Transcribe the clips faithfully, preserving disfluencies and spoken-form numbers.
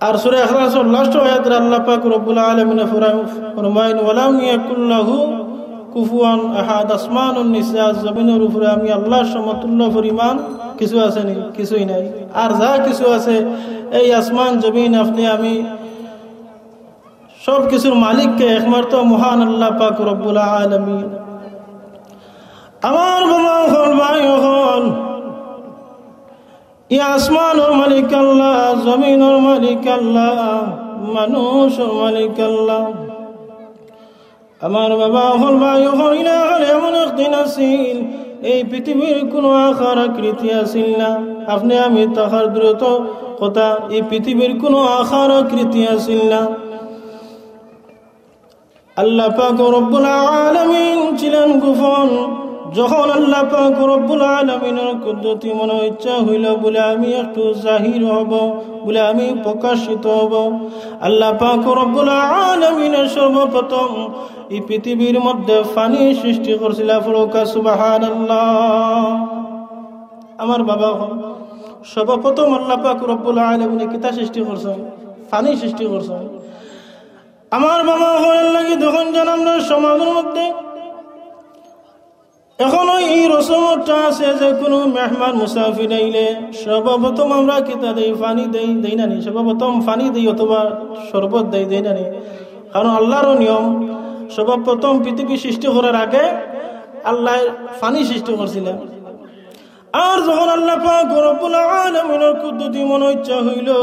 আর সূরা ইখলাসর লাস্ট আয়াতে আল্লাহ পাক রব্বুল আলামিনে ফরমাইন, "ওয়ালাম ইয়াকুল লাহু কুফুয়ান আহাদ।" আসমান ও নিচে আর জমিনর উপরে আমি আল্লাহর সমতুল্য পরিমাণ কিছু আছে নি? কিছুই নাই। আর যা কিছু আছে, এই আসমান জমিন, আপনি আমি সব কিছুর মালিককে একমাত্র মহান আল্লাহ পাক রব্বুল আলামিন। আমার বাবা অকল, ভাই অকল, ই আসমানর মালিক আল্লাহ, জমিনর মালিক আল্লাহ, মানুষর মালিক আল্লাহ। আমার বাবা অকল, ভাই অকল, ইলা কালে এমন একদিন আছিল, এই পৃথিবীর কোনো আকার আকৃতি আছিল না। আপনি আমি থাকার দূরত কথা, এই পৃথিবীর কোনো আকার আকৃতি আছিল না। আল্লাহ পাক রব্বুল আলামিন ছিলেন গোপন। যখন আল্লাহ পাক রব্বুল আলামিনের কুদরতি মনো ইচ্ছা হইল, বলে, "আমি একটু জাহির হব, বলে, আমি প্রকাশিত হব।" আল্লাহ পাক রব্বুল আলামিনে সর্বপ্রথম এই পৃথিবীর মধ্যে পানি সৃষ্টি করছিলা। পড়ুক্কা সুবহানাল্লাহ। আমার বাবা অকল, সর্বপ্রথম আল্লাহ পাক রব্বুল আলামিনে কিতা সৃষ্টি করছইন? পানি সৃষ্টি করছইন। আমার বাবা অকলর লাগি দেখইন যেন আমরার সমাজর মধ্যে এখনো এই রসমটা আছে যে কোনো মেহমান মুসাফির আইলে সর্বপ্রথম আমরা কিতা দেই? পানি দেই, দেই না নি? সর্বপ্রথম পানি দেই অথবা শরবত দেই, দেই না নি? কারণ আল্লাহরও নিয়ম, সর্বপ্রথম পৃথিবী সৃষ্টি করার আগে আল্লাহ পানি সৃষ্টি করছিলা। আর যখন আল্লাহ পাক রব্বুল আলামিনের কুদরতি মনো ইচ্ছা হইল,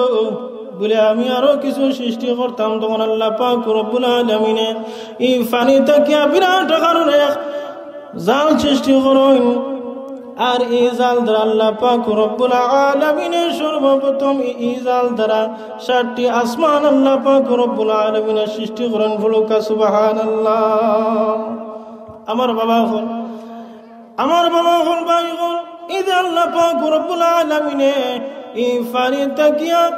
বলে, "আমি আরো কিছু সৃষ্টি করতাম", তখন আল্লাহ পাক রব্বুল আলামিনে এই পানি থাকিয়া বিরাট আকারের এক জাল সৃষ্টি করইন। আর এই জাল দ্বারা আল্লাহ পাক রব্বুল আলামিনে সর্বপ্রথম এই জাল দ্বারা সাতটি আসমান আল্লাহ পাক রব্বুল আলামিনে সৃষ্টি করইন। পড়ুক্কা সুবহানাল্লাহ। আমার বাবা অকল, আমার বাবা অকল, ভাই অকল, এই যে আল্লাহ পাক রব্বুল আলামিনে এই পানি থাকিয়া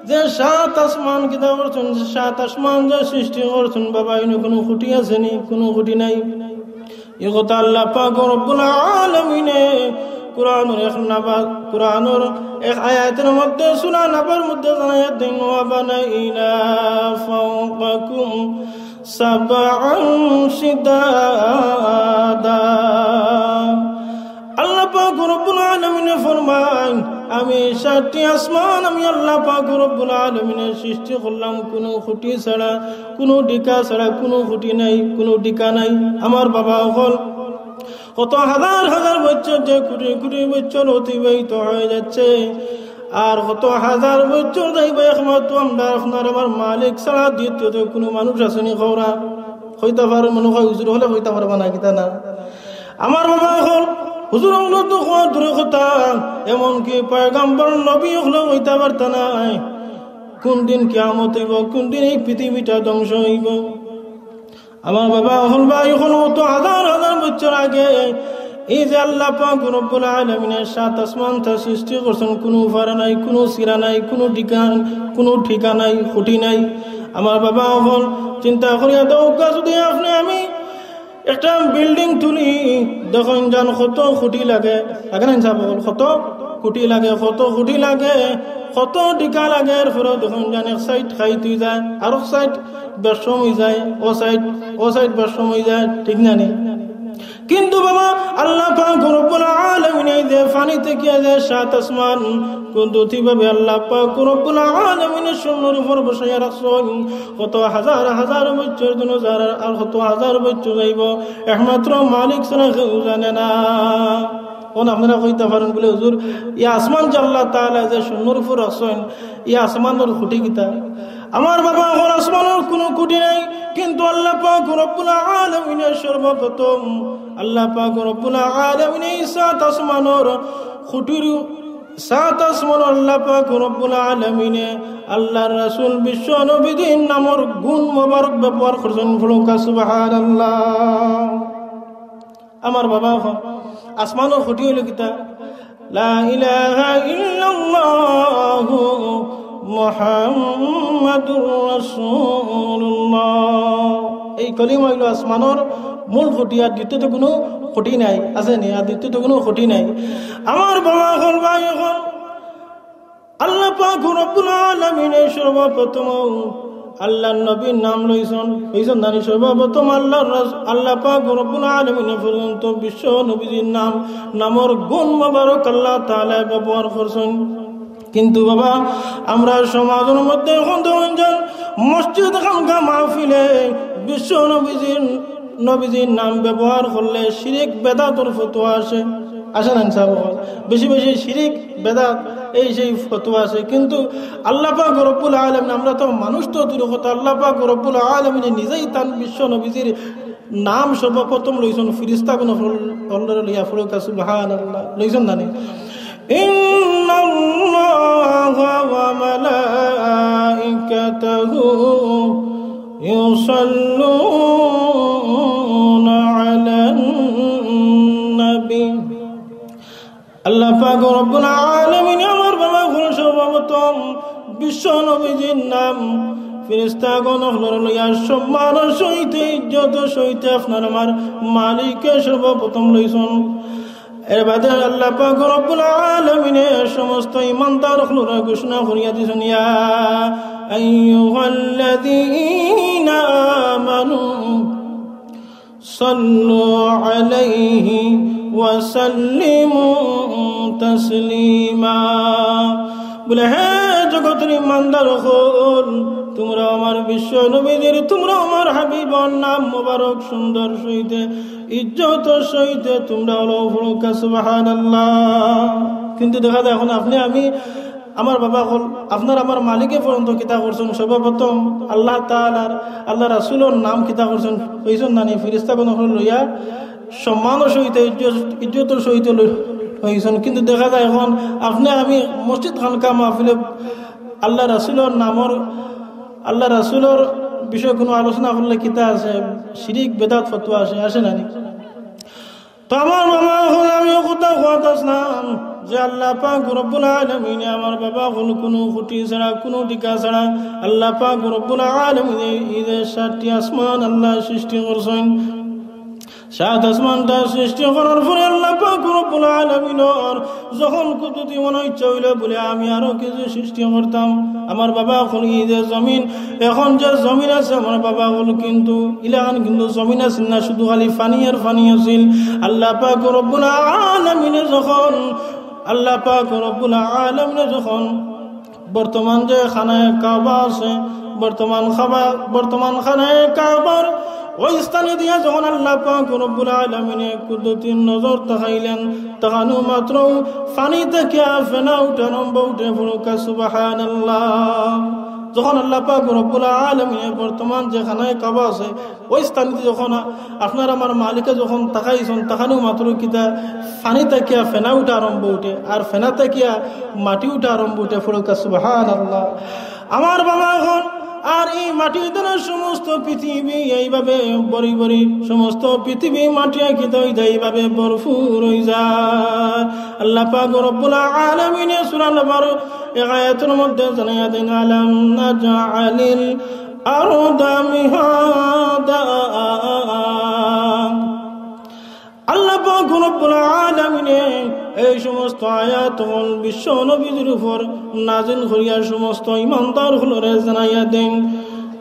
যে সাত আসমান কিতা করছইন, যে সাত আসমান যে সৃষ্টি করছইন, বাবা, ইনো কোনো খুঁটি আছে নি? কোনো খুঁটি নাই। এই কথা আল্লাহ পাক রব্বুল আলামিনে কোরআনর এক নাম্বার, কোরআনর এক আয়াতের মধ্যে, সূরা নাবার মধ্যে জানাইয়া দেন, "ওয়া বানাইনা ফাওকাকুম সাবআন শিদাদা।" আল্লাহ পাক রব্বুল আলামিনে ফরমাইন, "আমি সাতটি আসমান আমি আল্লাহ পাক রব্বুল আলামিনে সৃষ্টি করলাম কোনো খুঁটি ছাড়া, কোনো ডিকা ছাড়া।" কোনো খুঁটি নাই, কোনো ডিকা নাই। আমার বাবা অকল, কত হাজার হাজার বছর যে কোটি কোটি বছর অতিবাহিত হয়ে যাচ্ছে, আর কত হাজার বছর যাইব, একমাত্র আমরা, আপনার, আমার মালিক ছাড়া দ্বিতীয়ত কোনো মানুষ আছে নি? কওরা কইতা পারো, মনো কয় হুজুর অকলে কইতা পারবা না, কিতা না? আমার বাবা অকল, হুজুর অকলর তো কওয়া দূরর কথা, এমনকি পয়গম্বর নবী অকলেও কইতা পারতা নায় কোন দিন কিয়ামত হইব, কোন দিন এই পৃথিবীটা ধ্বংস হইব। আমার বাবা অকল, ভাই অকল, কত হাজার হাজার বছর আগে এই যে আল্লাহ পাক রব্বুল আলামিনের সাত আসমান তা সৃষ্টি করছইন, কোনো ফাড়া নাই, কোনো ছিরা নাই, কোনো ঠিকান-, কোনো ঠিকা নাই, খুঁটি নাই। আমার বাবা অকল, চিন্তা করিয়া দেখউক্কা, যদি আপনি আমি একটা বিল্ডিং তুলি, দেখইন যেন কত খুঁটি লাগে, লাগে না ইনসাফ অকল? কত খুঁটি লাগে, কত খুঁটি লাগে, কত ডিকা লাগে, এরপরেও দেখইন যেন এক সাইড খাইত অই যায়, আরক সাইড বেশম অই যায়, ও সাইড, ও সাইড বেশম অই যায়, ঠিক না নি? কিন্তু বাবা, আল্লাহ পাক রব্বুল আলামিনে এই যে পানি থাকিয়া যে সাত আসমান, কুদরতিভাবে আল্লাহ পাক রব্বুল আলামিনে শূন্যর উপর বসাইয়া রাখছইন। কত হাজার হাজার বছর দুনো যার, আর কত হাজার বছর যাইব, একমাত্র মালিক ছাড়া কেউ জানে না। অখন আপনারা কইতা পারইন বলে, "হুজুর, ই আসমান যে আল্লাহ তাআলা যে শূন্যর উপর রাখছইন, ই আসমানর খুঁটি কিতা?" আমার বাবা অকল, আসমানর কোনো খুঁটি নাই, কিন্তু আল্লাহ পাক রব্বুল আলামিনে সর্বপ্রথম, আল্লাহ পাক রব্বুল আলামিনে এই সাত আসমানর খুঁটির, সাত আসমানর আল্লাহ পাক রব্বুল আলামিনে আল্লাহর রাসূল বিশ্ব নবীজির নামর গুণ মোবারক ব্যবহার করছইন। পড়ুক্কা সুবহানাল্লাহ। আমার বাবা অকল, আসমানর খুঁটি অইল কিতা? লা ইলাহা ইল্লাল্লাহু মুহাম্মাদুর রাসূলুল্লাহ। এই কলিমা অইল আসমানর মূল খুঁটি, আর দ্বিতীয়ত কোনো খুঁটি নাই, আছে নি? আর দ্বিতীয়ত কোনো খুঁটি নাই। আমার বাবা অকল, ভাই অকল, আল্লাহ পাক রব্বুল আলামিনে সর্বপ্রথম আল্লাহর নবীর নাম লইছইন, লইছইন নানি? সর্বপ্রথম আল্লাহর রাস-, আল্লাহ পাক রব্বুল আলামিনে পর্যন্ত বিশ্ব নবীজির নাম, নামর গুণ মোবারক আল্লাহ তাআলা ব্যবহার করছইন। কিন্তু বাবা, আমরা সমাজর মধ্যে এখন দেখইন যে মসজিদ খানকা মাহফিলে বিশ্ব নবীজির, নবীজির নাম ব্যবহার করলে শিরিক বেদাতর ফতোয়া আছে, আছে না সাহেব? বেশি বেশি শিরিক বেদাত এই সেই ফতোয়া আছে। কিন্তু আল্লাহ পাক রব্বুল আলামিন, আমরা তো মানুষ তো দূর কথা, আল্লাহ পাক রব্বুল আলামিনে নিজেই তান বিশ্ব নবীজির নাম সর্বপ্রথম লইছইন, ফিরিস্তাগুন অকলরে লইয়া। পড়ুক্কা সুবহানাল্লাহ, লইছইন নানি? إن الله وملائكته يصلون على النبي. আল্লাহ পাক রব্বুল আলামিন আমার বাবা অকল সর্বপ্রথম বিশ্ব নবীজির নাম ফিরিস্তাগুন অকলরে লইয়া সম্মানর সহিতে, ইজ্জতর সহিতে আপনার আমার মালিকে সর্বপ্রথম লইছইন। এর বাদে আল্লাহ পাক রব্বুল আলামিনে সমস্ত ইমানদার অকলরে ঘোষণা করিয়া দিছইন, يا أيها الذين آمنوا صلوا عليه وسلموا تسليما। বলে, হে জগতর ইমানদার অকল, তুমরা আমার বিশ্ব নবীজির, তুমরা আমার হাবিবর নাম মোবারক সুন্দর সহিতে, ইজ্জতর সহিতে তুমরা অকল পড়ুক্কা সুবহানাল্লাহ। কিন্তু দেখা যায় এখন আপনে আমি আমার বাবা অকল, আপনার আমার মালিকে পর্যন্ত কিতা করছইন, সর্বপ্রথম আল্লাহ তাআলার, আল্লাহ রাসূলর নাম কিতা করছইন, লইছইন নানি? ফিরিস্তাগুন অকলরে লইয়া সম্মানর সহিতে, ইজ্জত, ইজ্জতর সহিতে লই-, লইছইন। কিন্তু দেখা যায় এখন আপনে আমি মসজিদ খানকা মাহফিলে আল্লাহ রাসূলর নামর, আল্লাহ রাসূলর বিষয়ে কোনো আলোচনা করলে কিতা আছে? শিরিক বেদাত ফতোয়া আছে, আছে নানি? তো আমার বাবা অকল, আমি অউ কথা কইতাম যে আল্লাহ পাক রব্বুল আলামিনে আমার বাবা অকল কোনো খুঁটি ছাড়া, কোনো টিকা ছাড়া আল্লাহ পাক রব্বুল আলামিনে এই যে সাতটি আসমান আল্লাহ সৃষ্টি করছইন, সাত আসমানটা সৃষ্টি করার পরে আল্লাহ পাক রব্বুল আলামিনর যখন কুদরতি মনো ইচ্ছা অইলো বলে, আমি আরো কিছু সৃষ্টি করতাম। আমার বাবা অকল, এই যে জমিন, এখন যে জমিন আছে আমার বাবা অকল, কিন্তু ইলাখান কিন্তু জমিন আছিল না, শুধু খালি পানি আর পানি আছিল। আল্লাহ পাক রব্বুল আলামিনে যখন, আল্লাহ পাক রব্বুল আলামিনে যখন বর্তমান যে খানায়ে কাবা আছে, বর্তমান খাবা-, বর্তমান খানায়ে কাবার ওই স্থানে দিয়া যখন আল্লাহ পাক রব্বুল আলামিনে কুদরতি নজর তাকাইলেন, তখন মাত্র পানি থাকিয়া ফেনা উঠা আরম্ভ উঠে। পড়ুক্কা সুবহানাল্লাহ। যখন আল্লাহ পাক রব্বুল আলামিনে বর্তমান যে খানায়ে কাবা আছে, ওই স্থানে যখন আপনার আমার মালিকে যখন তাকাইছইন, তখন মাত্র কিতা পানি থাকিয়া ফেনা উঠা আরম্ভ উঠে, আর ফেনা থাকিয়া মাটি উঠা আরম্ভ উঠে। পড়ুক্কা সুবহানাল্লাহ। আমার বাবা অকল, আর এই মাটির দ্বারা সমস্ত পৃথিবী এইভাবে ভরি ভরি, সমস্ত পৃথিবী মাটিয়া কিতা অই যায়, এইভাবে ভরপুর অই যায়। আল্লাহ পাক রব্বুল আলামিনে সূরা নম্বর এক আয়াতর মধ্যে জানাইয়া দেন, ألم نجعل الأرض مهادا। আল্লাহ পাক রব্বুল আলামিনে এই সমস্ত আয়াত অকল বিশ্ব নবীজির উপর নাজিল করিয়া সমস্ত ইমানদার অকলরে জানাইয়া দেন,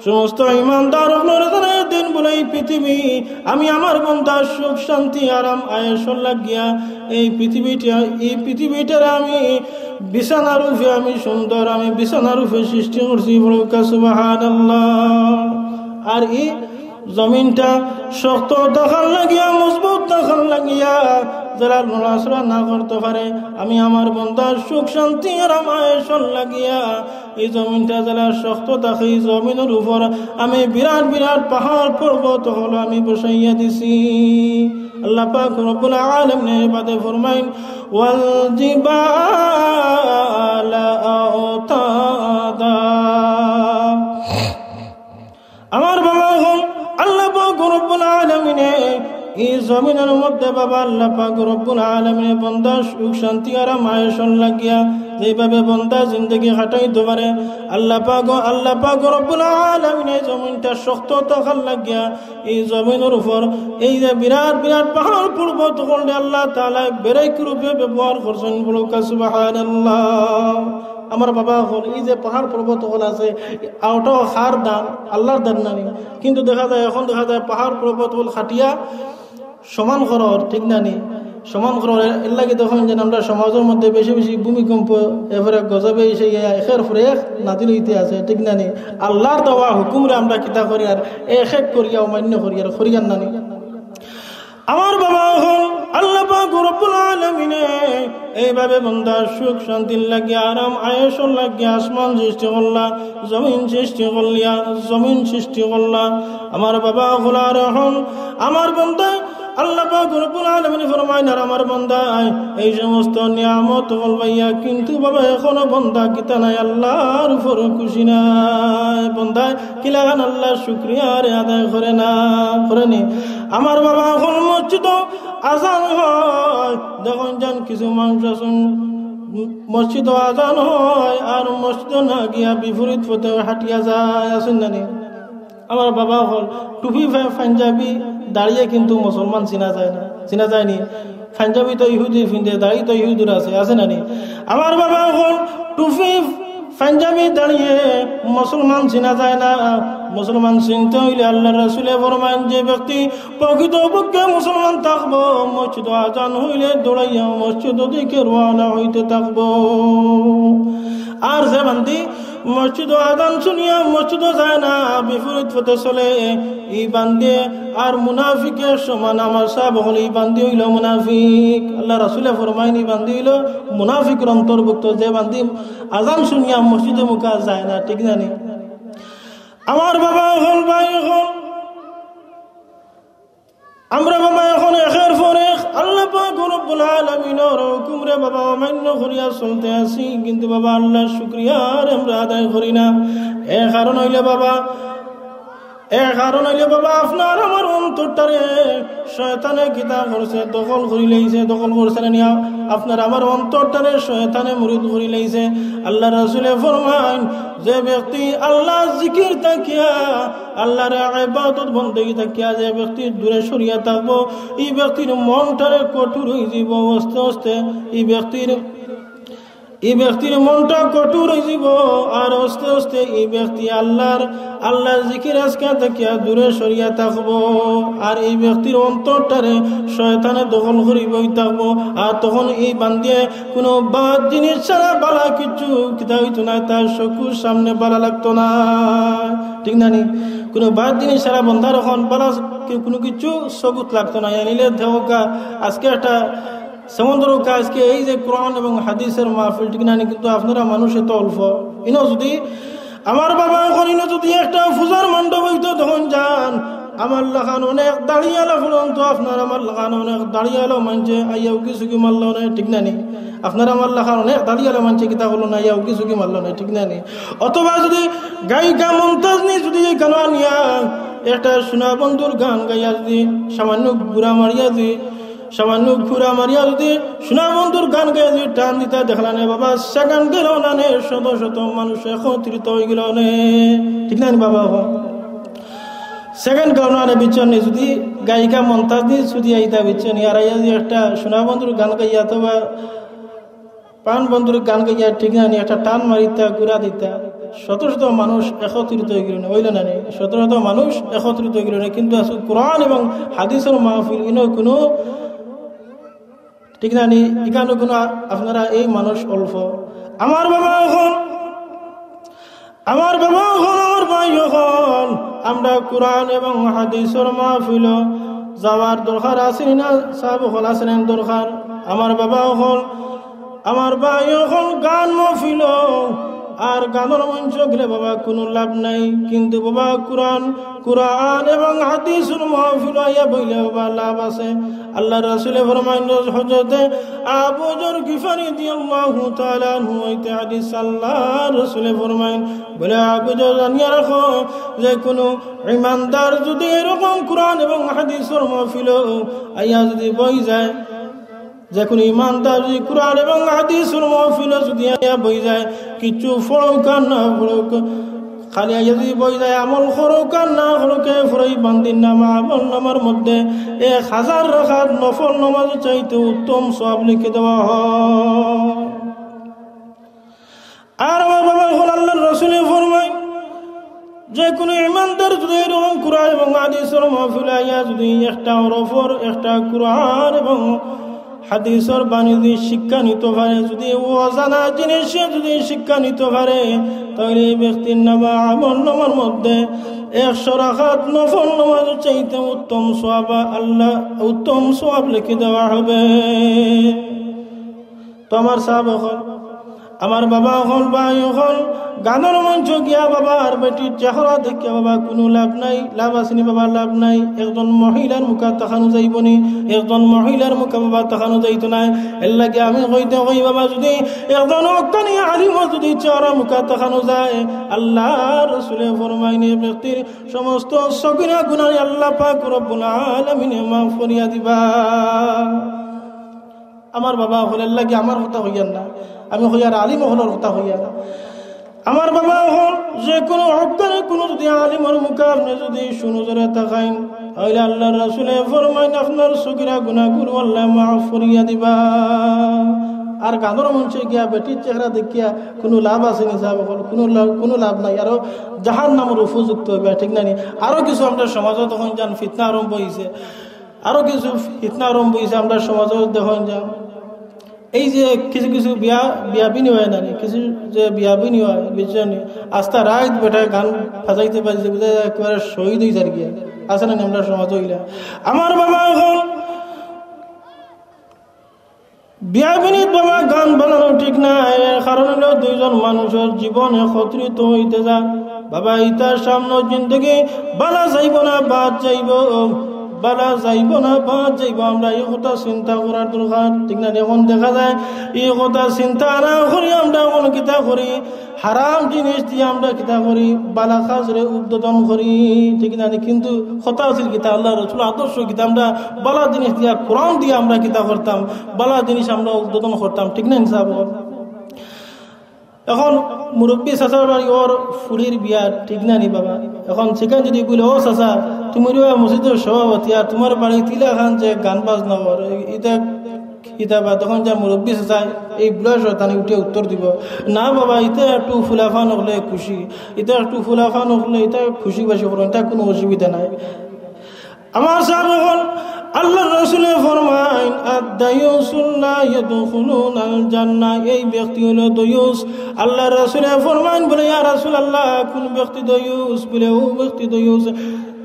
সমস্ত ইমানদার অকলরে জানাইয়া দেন বলে, এই পৃথিবী আমি আমার বন্দার সুখ শান্তি আরাম আয়েশর লাগিয়া এই পৃথিবীটা, এই পৃথিবীটারে আমি বিছানা রূপে আমি সুন্দর, আমি বিছানা রূপে সৃষ্টি করছি। পড়ুক্কা সুবহানাল্লাহ। আর এই জমিনটা শক্ত থাকার লাগিয়া, মজবুত থাকার লাগিয়া, যারা নড়াচড়া না করতে পারে, আমি আমার বন্দার সুখ শান্তি আর আরাম আয়েশর লাগিয়া এই জমিনটা যারা শক্ত থাকে, এই জমিনর উপর আমি বিরাট বিরাট পাহাড় পর্বত অকল আমি বসাইয়া দিছি। আল্লাহ পাক রব্বুল আলামিনে বাদে ফরমাইন, والجبال أوتادا। আমার বাবা অকল, আল্লাহ পাক রব্বুল আলামিনে এই জমিনর মধ্যে বাবা আল্লাহ পাক রব্বুল আলামিনে বন্দার সুখ শান্তি আরাম আয়েশর লাগিয়া যেভাবে বন্দা জিন্দেগি কাটাইতো পারে, আল্লাহ পাক, আল্লাহ পাক রব্বুল আলামিনে এই জমিনটা শক্ত থাকার লাগিয়া এই জমিনর উপর এই যে বিরাট বিরাট পাহাড় পর্বত অকলরে আল্লাহ তাআলায় ব্রেক রূপে ব্যবহার করছইন। পড়ুক্কা সুবহানাল্লাহ। আমার বাবা অকল, এই যে পাহাড় পর্বত অকল আছে, ওটাও কার দান? আল্লাহর দান নানি? কিন্তু দেখা যায়, এখন দেখা যায় পাহাড় পর্বত অকল কাটিয়া সমান করার, ঠিক নানি? সমান করার। এর লাগি দেখইন যে আমরা সমাজর মধ্যে বেশি বেশি ভূমিকম্প, এরপরে গজবে এসে গিয়া একের পরে এক নাজিল অইতে আছে, ঠিক নানি? আল্লাহর দেওয়া হুকুমরে আমরা কিতা করিয়ার, এক এক করিয়া অমান্য করিয়ার, করিয়ার নানি? আমার বাবা অকল, আল্লাহ পাক রব্বুল আলামিনে এইভাবে বন্দার সুখ শান্তির লাগি, আরাম আয়েশর লাগি আসমান সৃষ্টি করলা, জমিন সৃষ্টি করলিয়া, জমিন সৃষ্টি করলা। আমার বাবা অকল, আর এখন আমার বন্দায় আল্লাহ পাক রব্বুল আলামিন ফরমাইন, আর আমার বন্দায় এই সমস্ত নিয়ামত অকল পাইয়া, কিন্তু বাবা এখনো বন্দা কিতা নাই, আল্লাহর উপর খুশি নাই। বন্দায় কিলাখান আল্লাহর শুকরিয়ারে আদায় করে না, করেনি? আমার বাবা অকল, মসজিদো আজান হয়, দেখইন যান কিছু মানুষ আছইন, মসজিদো আজান হয় আর মসজিদো না গিয়া বিপরীত পথে হাঁটিয়া যায়, আছইন নানি? আমার বাবা অকল, টুপি, পা-, পাঞ্জাবি, দাড়িয়ে কিন্তু মুসলমান চিনা যায় না, চিনা যায়নি। পাঞ্জাবি তো ইহুদি ফিন্দে, দাড়ি তো ইহুদির আছে, আছে নানি? আমার বাবা অকল, টুপি, পাঞ্জাবি, দাড়িয়ে মুসলমান চিনা যায় না। মুসলমান চিনতে অইলে আল্লাহর রাসুলে ফরমাইন, যে ব্যক্তি প্রকৃতপক্ষে মুসলমান থাকবো, মসজিদো আজান অইলে দৌড়াইয়া মসজিদর দিকে রওয়ানা অইতে থাকবো। আর যে বান্দি মসজিদো আজান শুনিয়া মসজিদো যায় না, বিপরীত পথে চলে, ই বান্দি আর মুনাফিকের সমান। আমার সাব অকল, ই বান্দি অইলো মুনাফিক। আল্লাহর রাসুলে ফরমাইন, ই বান্দি অইলো মুনাফিকর অন্তর্ভুক্ত, যে বান্দি আজান শুনিয়া মসজিদর মুখা যায় না, ঠিক নানি? আমার বাবা অকল, ভাই অকল, আমরা বাবা এখন একের পর এক আল্লাহ পাক রব্বুল আলামিনর হুকুমরে বাবা অমান্য করিয়া চলতে আছি, কিন্তু বাবা আল্লাহর শুকরিয়ারে আমরা আদায় করি না। এর কারণ অইলে বাবা, এর কারণ অইলে বাবা, আপনার আমার অন্তরটারে শয়তানে কিতা করছে, দখল করি লাইছে, দখল করছে না নিয়া? আপনার আমার অন্তরটারে শয়তানে মুরিদ করি লাইছে। আল্লাহর রাসুলে ফরমাইন, যে ব্যক্তি আল্লাহর জিকির থাকিয়া, আল্লাহর ইবাদত বন্দেগি থাকিয়া যে ব্যক্তি দূরে সরিয়া থাকবো, ই ব্যক্তির মনটারে কঠোর অইযিবো আস্তে আস্তে। ই ব্যক্তির, ই ব্যক্তির মনটা কঠোর অইযিবো, আর আস্তে আস্তে ই ব্যক্তি আল্লাহর, আল্লাহর জিকির আজকার থাকিয়া দূরে সরিয়া থাকবো। আর ই ব্যক্তির অন্তরটারে শয়তানে দখল করিবই থাকবো। আর তখন ই বান্দিয়ে কুনু বাদ জিনিস ছাড়া বালা কিচ্ছু কিতা অইতো না, তার চকুর সামনে বালা লাগতো না, ঠিক নানি? কুনু বাদ জিনিস ছাড়া বন্দার অখন বালা কি-, কুনু কিচ্ছু চকুত লাগতো না। ইয়ানিলে দেখউক্কা, আজকে একটা সমুদ্র আজকে এই যে কোরআন এবং হাদিসের মাহফিল, ঠিক নানি? কিন্তু আপনারা মানুষ এত অল্প। ইনো যদি আমার বাবা অখন ইনো যদি একটা পূজার মণ্ডপ অইতো, তখন যান, আমার লাখান অনেক দাড়িআলা ফুরন্ত, আপনার আমার লাখান অনেক দাড়িআলা মানষে আইয়া উকি ঝুঁকি মারলো না, ঠিক নানি? আপনার আমার লাখান অনেক দাড়িআলা মানষে কিতা করলো না, আইয়া উকি ঝুঁকি মারলো না, ঠিক নানি? অথবা যদি গায়িকা মন্তাজ নি যদি ইখানো আনিয়া একটা সোনা বন্ধুর গান গাইয়া যদি সামান্য ঘুরা মারিয়া যদি, সামান্য ঘুরা মারিয়া যদি সোনা বন্ধুর গান গাইয়া যদি টান দিতা, দেখলা নে বাবা, সেকেন্ড গেল না নে, শত শত মানুষ একত্রিত অইগেলো নে, ঠিক নানি বাবা? অখন সেকেন্ড গেল না নে, বুঝছো নি? যদি গায়িকা মন্তাজ নি যদি আইতা, বুঝছো নি? আর আইয়া যদি একটা সোনা বন্ধুর গান গাইয়া অথবা পান বন্ধুর গান গাইয়া, ঠিক নানি, একটা টান মারিতা, ঘুরা দিতা, শত শত মানুষ একত্রিত অইগেলো নে, অইলো না নে? শত শত মানুষ একত্রিত অইগেলো নে, কিন্তু আজকে কোরআন এবং হাদিসের মাহফিল, ইনো কুনু, ঠিক নানি, ইখানো কুনু আ-, আপনারা এই মানুষ অল্প। আমার বাবা অখন, আমার বাবা অখন, আমার ভাই অখন, আমরা কোরআন এবং হাদিসের মাহফিলো যাওয়ার দরকার আছে নি না? সাব অকল, আছে নি দরকার? আমার বাবা অখন, আমার ভাই অখন, গান মাহফিলো আর গানর মঞ্চ গেলে বাবা কুনু লাভ নাই, কিন্তু বাবা কোরআন, কোরআন এবং হাদিসের মাহফিলো আইয়া বইলে বাবা লাভ আছে। আল্লাহর রাসুলে ফরমাইন, হযরতে আবু যর গিফারি রাদিয়াল্লাহু তাআলা আনহু অইতে হাদিস, আল্লাহর রাসুলে ফরমাইন, বলে, আবু যর, জানিয়া রাখো যে কুনু ইমানদার যদি এরকম কোরআন এবং হাদিসের মাহফিলো আইয়া যদি বই যায়, যে কুনু ইমানদার যদি কোরআন এবং হাদিসের মাহফিলো যদি আইয়া বই যায়, কিচ্ছু পড়উক আর না পড়উক, খালি আইয়া যদি বই যায়, আমল করউক আর না করউক, এর পরে ই বান্দির নামা, আমল নামার মধ্যে এক হাজার রাকাত নফল নামাজ চাইতে উত্তম সওয়াব লিখে দেওয়া হয়। আর আমার বাবা অকল, আল্লাহর রাসূলে ফরমাইন, যে কোনো ইমানদার যদি এরকম কোরআন এবং হাদিসর মাহফিল আইয়া যদি একটা হরফর, একটা কোরআন এবং হাদিসর বাণী যদি শিক্ষা নিতে পারে, যদি অজানা জিনিস যদি শিক্ষা নিতে পারে, তাহলে এই ব্যক্তির নামা আমল নামার মধ্যে একশো রাকাত নফল নামাজ চাইতে উত্তম সওয়াব আল্লাহ, উত্তম সওয়াব লিখে দেওয়া হবে। তো আমার সাহাব অকল, আমার বাবা অকল, ভাই অকল, গানর মঞ্চ গিয়া বাবা আর বেটির চেহারা দেখিয়া বাবা কোনো লাভ নাই, লাভ আছে নি বাবা, লাভ নাই। একজন মহিলার মুখা তাকানো যাইব নি, একজন মহিলার মুখা বাবা তাকানো যাইতো নায়। এর লাগি আমি কইতে কই বাবা, যদি একজন হক্কানি আলিমর যদি চেহারা মুখা তাকানো যায়, আল্লাহর রাসূলে ফরমাইন, ব্যক্তির সমস্ত সগিরা গুনাহ আল্লাহ পাক রব্বুল আলামিনে মাফ করিয়া দিবা। আমার বাবা অকলর লাগি আমার কথা কইয়ার না, আমি কইয়ার আলিম অকলর কথা কইয়ার। আমার বাবা অকল, যে কোনো হক্কানি কোনো যদি আলিমর মুখা আপনে যদি সুনজরে তাকাইন, তাইলে আল্লাহর রাসূলে ফরমাইন, আপনার সগিরা গুনাহগুলো আল্লাহ মাফ করিয়া দিবা। আর গানর মঞ্চে গিয়া বেটির চেহারা দেখিয়া কোনো লাভ আছে নি সাহাব অকল? কোনো লাভ, কোনো লাভ নাই। আরো জাহান্নামর উপযুক্ত হইবা, ঠিক না নি? আরো কিছু আমরার সমাজো দেখইন যান ফিতনা আরম্ভ হইছে, আরো কিছু ফিতনা আরম্ভ হইছে আমরার সমাজো দেখইন যান। এই যে কিছু কিছু বিয়া, বিয়া বিনি অয় না নি, কিছু যে বিয়া বিনি অয়, বুঝছো নি? আস্তা রাইত বেটায় গান বাজাইতে বাজাইতে বুঝা যায় একেবারে শহীদ হই যার গিয়া। আছে না নি আমরার সমাজো অইলা? আমার বাবা অকল, বিয়া বিনিত বাবা গান বাজানো ঠিক না, এর কারণ হইল দুইজন মানুষর জীবন একত্রিত হইতে যায়। বাবা, ইতার সামনে জিন্দগি বালা যাইব না বাদ যাইব, বালা যাইব না বাদ যাইব। আমরা এই কথা চিন্তা করার দরকার, ঠিক না? এখন দেখা যায় এই কথা চিন্তা না করি আমরা এখন কিতা করি, হারাম জিনিস দিয়া আমরা কিতা করি, বালা কাজরে উদ্বোধন করি, ঠিক না? কিন্তু কথা আছিল কিতা, আল্লাহর রাসূল আদর্শ কিতা, আমরা বালা জিনিস দিয়া, কোরআন দিয়া আমরা কিতা করতাম, বালা জিনিস আমরা উদ্বোধন করতাম, ঠিক না নি সাব অকল? এখন মুরব্বী চাচার বাড়ি ওর ফুড়ির বিয়া, ঠিক না নি বাবা? এখন সেখানে যদি বলে, "ও চাচা, তুমি রে মসজিদর সভাপতি, আর তোমার বাড়ি তিলাখান যে গান বাজনা অর, ইতা কিতা বা?" তখন যা মুরব্বী চাচা এই বুড়া শয়তানে উঠে উত্তর দিব, "না বাবা, ইতা একটু ফুলাফান অকলে খুশি, ইতা একটু ফুলাফান অকলে ইতা খুশি বাসি করইন, ইতা কোনো অসুবিধা নাই।" আমার সাব অকল, আল্লাহর রাসূলে ফরমাইন, "আদ-দায়ুসু লা ইয়াদখুলুনাল জান্নাহ।" এই ব্যক্তি হইল দয়ুস। আল্লাহর রাসূলে ফরমাইন বলে, "ইয়া রাসূলুল্লাহ, কোন ব্যক্তি দয়ুস?" বলে, "ও ব্যক্তি দয়ুস,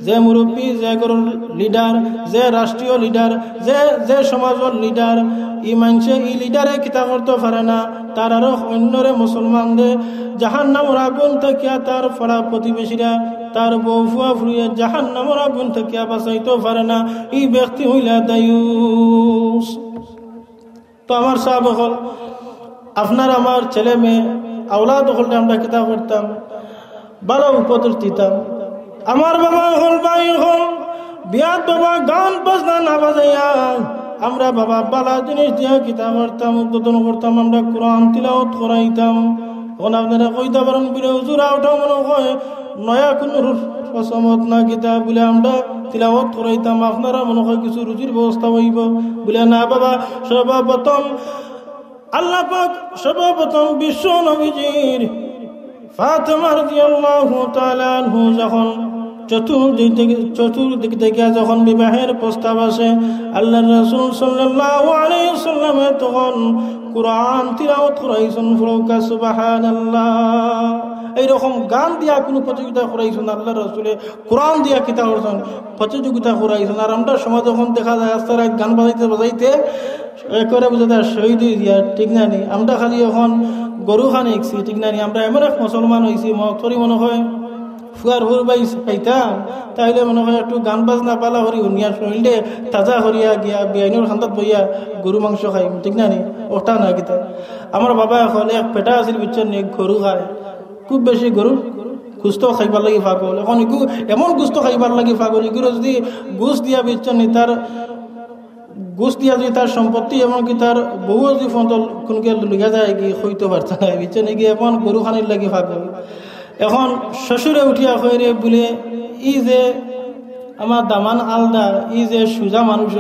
যে মুরব্বী, যে ঘরর লিডার, যে রাষ্ট্রীয় লিডার, যে, যে সমাজর লিডার, ই মানষে, ই লিডারে কিতা করতে পারে না, তার আরো অন্যরে মুসলমানরে জাহান্নামর আগুন থাকিয়া তার পাড়া প্রতিবেশীরা, তার বউ ফুয়া ফুড়িয়ে জাহান্নামর আগুন থাকিয়া বাঁচাইতে পারে না, ই ব্যক্তি হইলা দায়ুস।" তো আমার সাব অকল, আপনার আমার ছেলে মেয়ে, আওলাদ অকলরে আমরা কিতা করতাম? বালা উপদেশ দিতাম। আমার বাবা অকল, ভাই অকল, বিয়াত বাবা গান বাজনা না বাজাইয়া, আমরা বাবা বালা জিনিস দিয়া কিতা করতাম? উদ্বোধন করতাম, আমরা কোরআন তিলাওয়াত করাইতাম। এখন আপনারা কইতা পারেন, "বলে হুজুর, ওটা মনে হয় নয়া কোনো রসমত না কিতা, বলে আমরা তিলাওয়াত করাইতাম, আপনারা মনে হয় কিছু রুজির ব্যবস্থা হইব।" বলে, "না বাবা, সর্বপ্রথম আল্লাহ পাক সর্বপ্রথম বিশ্ব নবীজির ফাতেমা রাদিয়াল্লাহু তাআলা আনহু যখন চতুর্দিক থেকে, চতুর্দিক থেকে যখন বিবাহের প্রস্তাব আসে, আল্লাহর রাসূল সাল্লাল্লাহু আলাইহি ওয়াসাল্লামে তখন কোরআন তিলাওয়াত করাইছেন, পড়উক্কা সুবহানাল্লাহ।" এইরকম গান দিয়া কোনো প্রতিযোগিতা করাইছেন আল্লাহর রাসূলে, কোরআন দিয়া কিতা করছেন, প্রতিযোগিতা করাইছেন। আর আমরা সমাজ এখন দেখা যায় আস্তা রাইত গান বাজাইতে বাজাইতে একেবারে বুঝা যায় শহীদ হয়ে যার, ঠিক না নি? আমরা খালি এখন গরু খানি একছি, ঠিক না নি? আমরা এমন এক মুসলমান হইছি, মক্তরি মনে হয় ফুয়ার হুর বাইস পাইতাম, তাইলে মনে হয় একটু গান বাজনা বালা করি হুনিয়া শরীরে তাজা করিয়া গিয়া বিয়াইনর খান্দাত বইয়া গরু মাংস খাইম, ঠিক না নি? ওটা না কিতা। আমার বাবা এখন এক পেটা আছিল, বুঝছেন নি, গরু খায়, খুব বেশি গরু গুস্ত খাইবার লাগি পাগল। এখন ইগু এমন গুস্ত খাইবার লাগি পাগল, ইগুরে যদি গুস্ত দিয়া, বুঝছেন নি, তার গুস্ত দিয়া যদি তার সম্পত্তি, এমনকি তার বউও যদি ফোন কোনকে লইয়া যায়, কি হইতে পারত না, বুঝছেন নি? কি এখন গরু খানির লাগি পাগল। এখন শ্বশুরে উঠিয়া কয়, "রে," বলে, "ই যে আমার দামান আলাদা, ই যে সুজা মানুষ,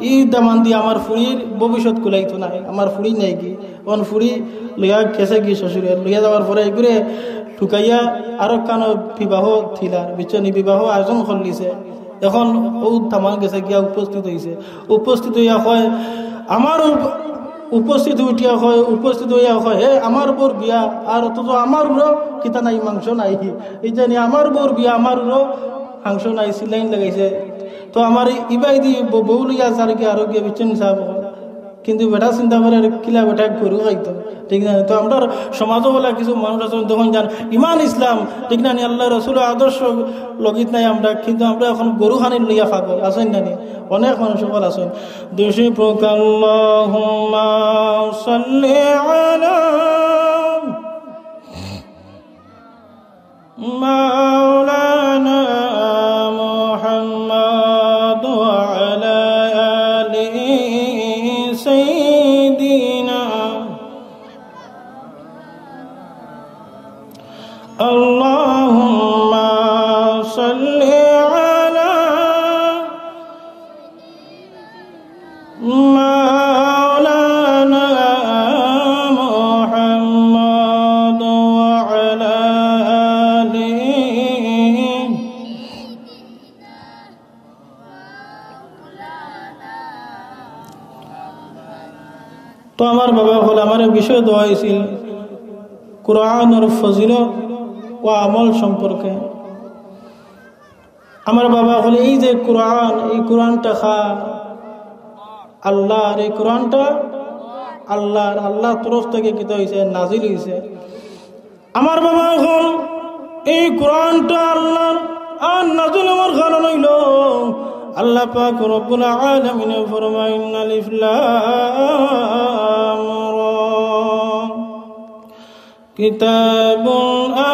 ই দামান দি আমার ফুড়ির ভবিষ্যৎ কুলাইতো নায়, আমার ফুড়ি নাই কি?" অন ফুড়ি লইয়া গেছে গি শ্বশুরে, লইয়া যাওয়ার পরে এগুরে ঢুকাইয়া আরো কানো বিবাহ থিলার, বুঝছো নি? বিবাহ আয়োজন করলিছে। এখন ও তামার গেছে গিয়া উপস্থিত হইছে। উপস্থিত হইয়া কয়, আমার উপ-, উপস্থিত উঠিয়া কয়, উপস্থিত হইয়া কয়, "হে, আমার বউর বিয়া, আর অথচ আমার উরো কিতা নাই, মাংস নাই।" এই জানি আমার বউর বিয়া, আমার উরো মাংস নাই, saline লাগাইছে। তো আমার ইবাইদি ব-, বউ লইয়া যার গিয়া আরো গিয়া বিচন সাহেব। কিন্তু বেটা চিন্তা করে, "আরে কিলা বেটা গরু খাইতো।" ঠিক না? তো আমরার সমাজও বলা কিছু মানুষ আছইন, দেখইন যান, ইমান ইসলাম, ঠিক না নি? আল্লাহ রসুলর আদর্শ লগিত নাই আমরা, কিন্তু আমরা এখন গরু খানির লইয়া পাগল, আছইন না নি? অনেক মানুষ সকল আছইন। দুশি প্রকার আল্লাহুম্মা সাল্লি আলা مولانا محمد وعلى آل سيدنا. اللهم صل على مولانا محمد وعلى آله. তো আমার বাবা অকল আমারে বিষয় দেওয়া হয়েছিল কোরআনর ফজিলত ও আমল সম্পর্কে। আমার বাবা অকল এই যে কোরআন, এই কোরআনটা কার? আল্লাহর। এই কোরআনটা আল্লাহর, আল্লাহর তরফ থেকে কিতা হইছে? নাজিল হইছে। আমার বাবা অকল এই কোরআনটা আল্লাহর, আর নাজিল হওয়ার কারণ হইল আল্লাহ পাক রব্বুল আলামিনে ফরমাইন, আলিফ লাম রা। كتاب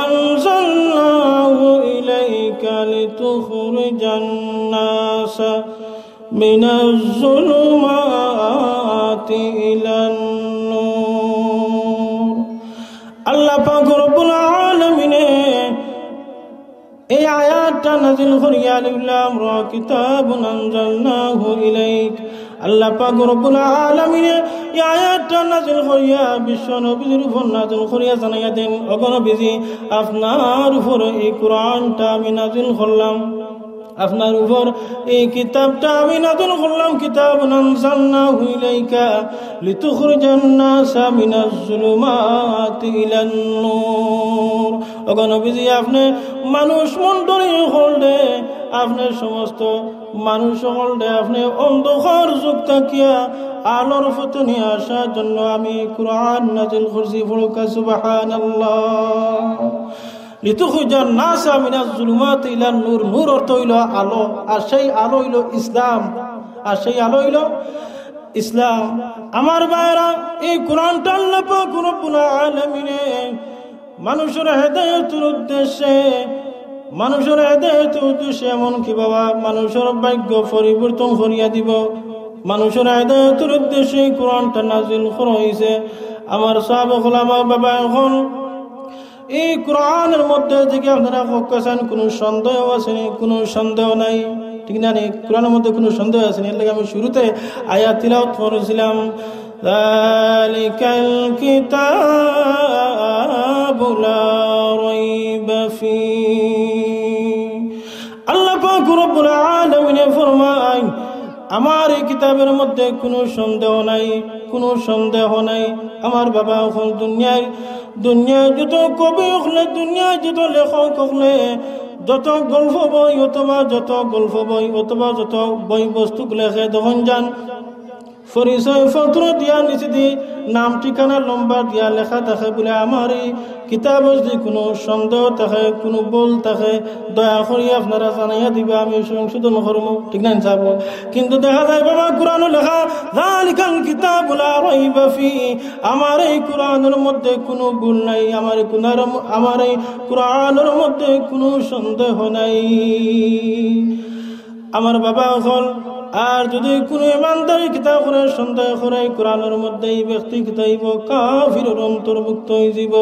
أنزلناه إليك لتخرج الناس من الظلمات إلى النور. আল্লাহ পাক রব্বুল আলামিনে এই আয়াতটা নাজিল করিয়া, আলিফ লাম রা, কিতাবুন আনজালনাহু ইলাইক। আল্লাহ পাক রব্বুল আলামিনে এই আয়াতটা নাজিল করিয়া, বিশ্ব নবীর উপর নাজিল করিয়া জানাইয়া দেন, "ওগো নবীজি, আপনার উপর এই কোরআনটা আমি নাজিল করলাম, আপনার উপর এই কিতাবটা আমি নাজিল করলাম, কিতাবুন আনজালনাহু ইলাইকা লিতুখরিজান নাসা মিনাজ জুলুমাতি ইলান নূর।" ওগো নবীজি, আপনে মানুষ মণ্ডলী অকলরে, আপনে সমস্ত মানুষ অকলরে, আপনে অন্ধকার যুগ থাকিয়া আলোর পথে নিয়া আসার জন্য আমি কোরআন নাজিল করছি। পড়ুক্কা সুবহানাল্লাহ। লিতুখরিজান নাসা মিনাজ জুলুমাতি ইলান নূর। নূর অর্থ হইল আলো, আর সেই আলো হইল ইসলাম, আর সেই আলো হইল ইসলাম। আমার ভাইরা, এই কোরআনটা আল্লাহ পাক রব্বুল আলামিনে মানুষের হেদায়েতের উদ্দেশ্যে, মানুষের হেদায়েতের উদ্দেশ্যে, এমনকি বাবা, মানুষের ভাগ্য পরিবর্তন করিয়া দিব। মানুষের হেদায়েতের উদ্দেশ্যে এই কোরআনটা নাজিল করা হইছে। আমার সাহাবা, ওলামা, বাবা, এখন এই কোরআনের মধ্যে থেকে আপনারা কওক্কা চাইন, কোনো সন্দেহ আছে নি? কোনো সন্দেহ নাই, ঠিক না নি? কোরআনের মধ্যে কোনো সন্দেহ আছে নি? এর লাগি আমি শুরুতে আয়াত তিলাওয়াত করেছিলাম, "যালিকাল কিতাবু লা রাইবা ফি।" আল্লাহ পাক রব্বুল আলামিনে ফরমায়, আমার এই কিতাবের মধ্যে কোনো সন্দেহ নাই, কোনো সন্দেহ নাই। আমার বাবা, এখন দুনিয়ার, দুনিয়ার যত কবি অকলে, দুনিয়ার যত লেখক অকলে, যত গল্প বই অথবা যত গল্প বই অথবা যত বই বস্তু লেখে, তখন যান পরিচয় পত্র দিয়া নিচে দি নাম ঠিকানা লম্বা দিয়া লেখা থাকে বলে, আমার এই কিতাবো যদি কোনো সন্দেহ থাকে, কোনো ভুল থাকে, দয়া করি আপনারা জানাইয়া দিবা, আমি সংশোধন করমু, ঠিক না নি সাব? কিন্তু দেখা যায় বাবা, কোরআনো লেখা, "যালিকাল কিতাবু লা রাইবা ফি", আমার এই কোরআনের মধ্যে কোনো ভুল নাই, আমার এই কোরআন-, আমার এই কোরআনের মধ্যে কোনো সন্দেহ নাই। আমার বাবা অকল, আর যদি কোনো ইমানদারে কিতা করে সন্দেহ করে কোরআনের মধ্যে, এই ব্যক্তি কিতা অইবো? কাফিরর অন্তর্ভুক্ত হয়ে যাব।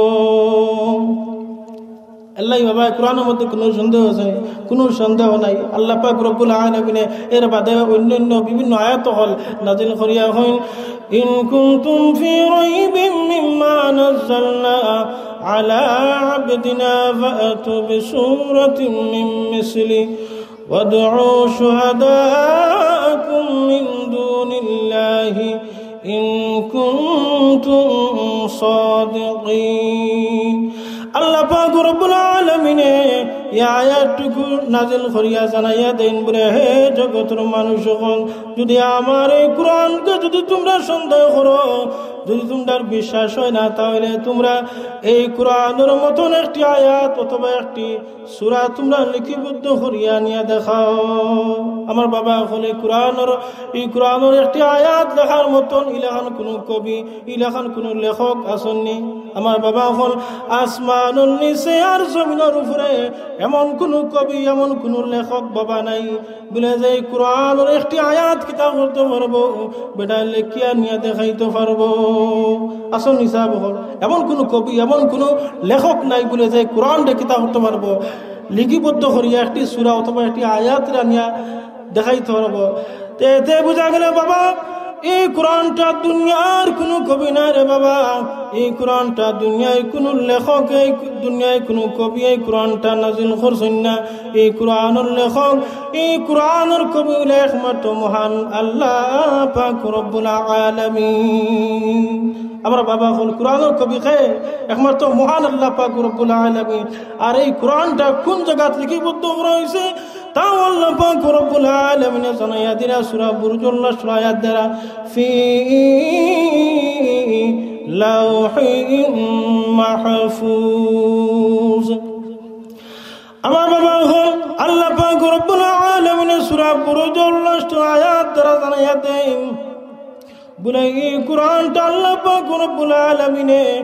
আল্লাহ বাবা, কোরআনর মধ্যে কুনু সন্দেহ আছে নি? কুনু সন্দেহ নাই। আল্লাহ পাক রব্বুল আলামিনে এর বাদে অন্যান্য বিভিন্ন আয়াত অকল নাজিল করিয়া কইন, "ইন কুনতুম ফি রাইবিম মিম্মা নাযালনা আলা আবদিনা ফাতু বিসূরাতিম মিন মিসলি ওয়াদউ শুহাদাআকুম মিন দুনিল্লাহি ইন কুনতুম সাদিকিন।" আল্লাহ পাক রব্বুল আলামিনে এই আয়াতটুকু নাজিল করিয়া জানাইয়া দেইন বলে, "হে জগতর মানুষ অকল, যদি আমার এই কোরআনকে যদি তুমরা সন্দেহ করো, যদি তুমরার বিশ্বাস হয় না, তাহলে তুমরা এই কোরআনর মতন একটি আয়াত অথবা একটি সূরা তুমরা লিপিবদ্ধ করিয়া আনিয়া দেখাও।" আমার বাবা অকল, এই কোরআনর, এই কোরআনর একটি আয়াত লেখার মতন ইলাখান কুনু কবি, ইলাখান কুনু লেখক আছইন নি? আমার বাবা অকল, আসমানর নিচে আর জমিনর উপরে এমন কুনু কবি, এমন কুনু লেখক বাবা নাই বলে যে এই কোরআনর একটি আয়াত কিতা করতে পারবো, বেটা লেখিয়া নিয়া দেখাইতে পারবো। আছইন নি সাব অকল? এমন কুনু কবি, এমন কুনু লেখক নাই বলে যে কোরআনরে কিতা করতে পারবো, লিপিবদ্ধ করিয়া একটি সূরা অথবা একটি আয়াত আনিয়া দেখাইতে পারবো। তে এতে বুঝা গেল বাবা, এই কোরআনটা দুনিয়ার কুনু কবি না রে বাবা, এই কোরআনটা দুনিয়ার কুনু লেখক, এই দুনিয়ার কুনু কবি এই কোরআনটা নাজিল করছইন না। এই কোরআনর লেখক, এই কোরআনর কবি অইলা একমাত্র মহান আল্লাহ পাক রব্বুল আলামিন। আমার বাবা অকল, কোরআনর কবি কে? একমাত্র মহান আল্লাহ পাক রব্বুল আলামিন। আর এই কোরআনটা কুন জাগাত লিপিবদ্ধ করা হইছে, তাও আল্লাহ পাক রব্বুল আলামিনে জানাইয়া দিরা সূরা বুরুজর লাস্টর আয়াত দ্বারা, "ফি লাওহিম মাহফুজ।" আমার বাবা অকল, আল্লাহ পাক রব্বুল আলামিনে সূরা বুরুজর লাস্টর আয়াত দ্বারা জানাইয়া দেইন, বলে, এই কোরআনটা আল্লাহ পাক রব্বুল আলামিনে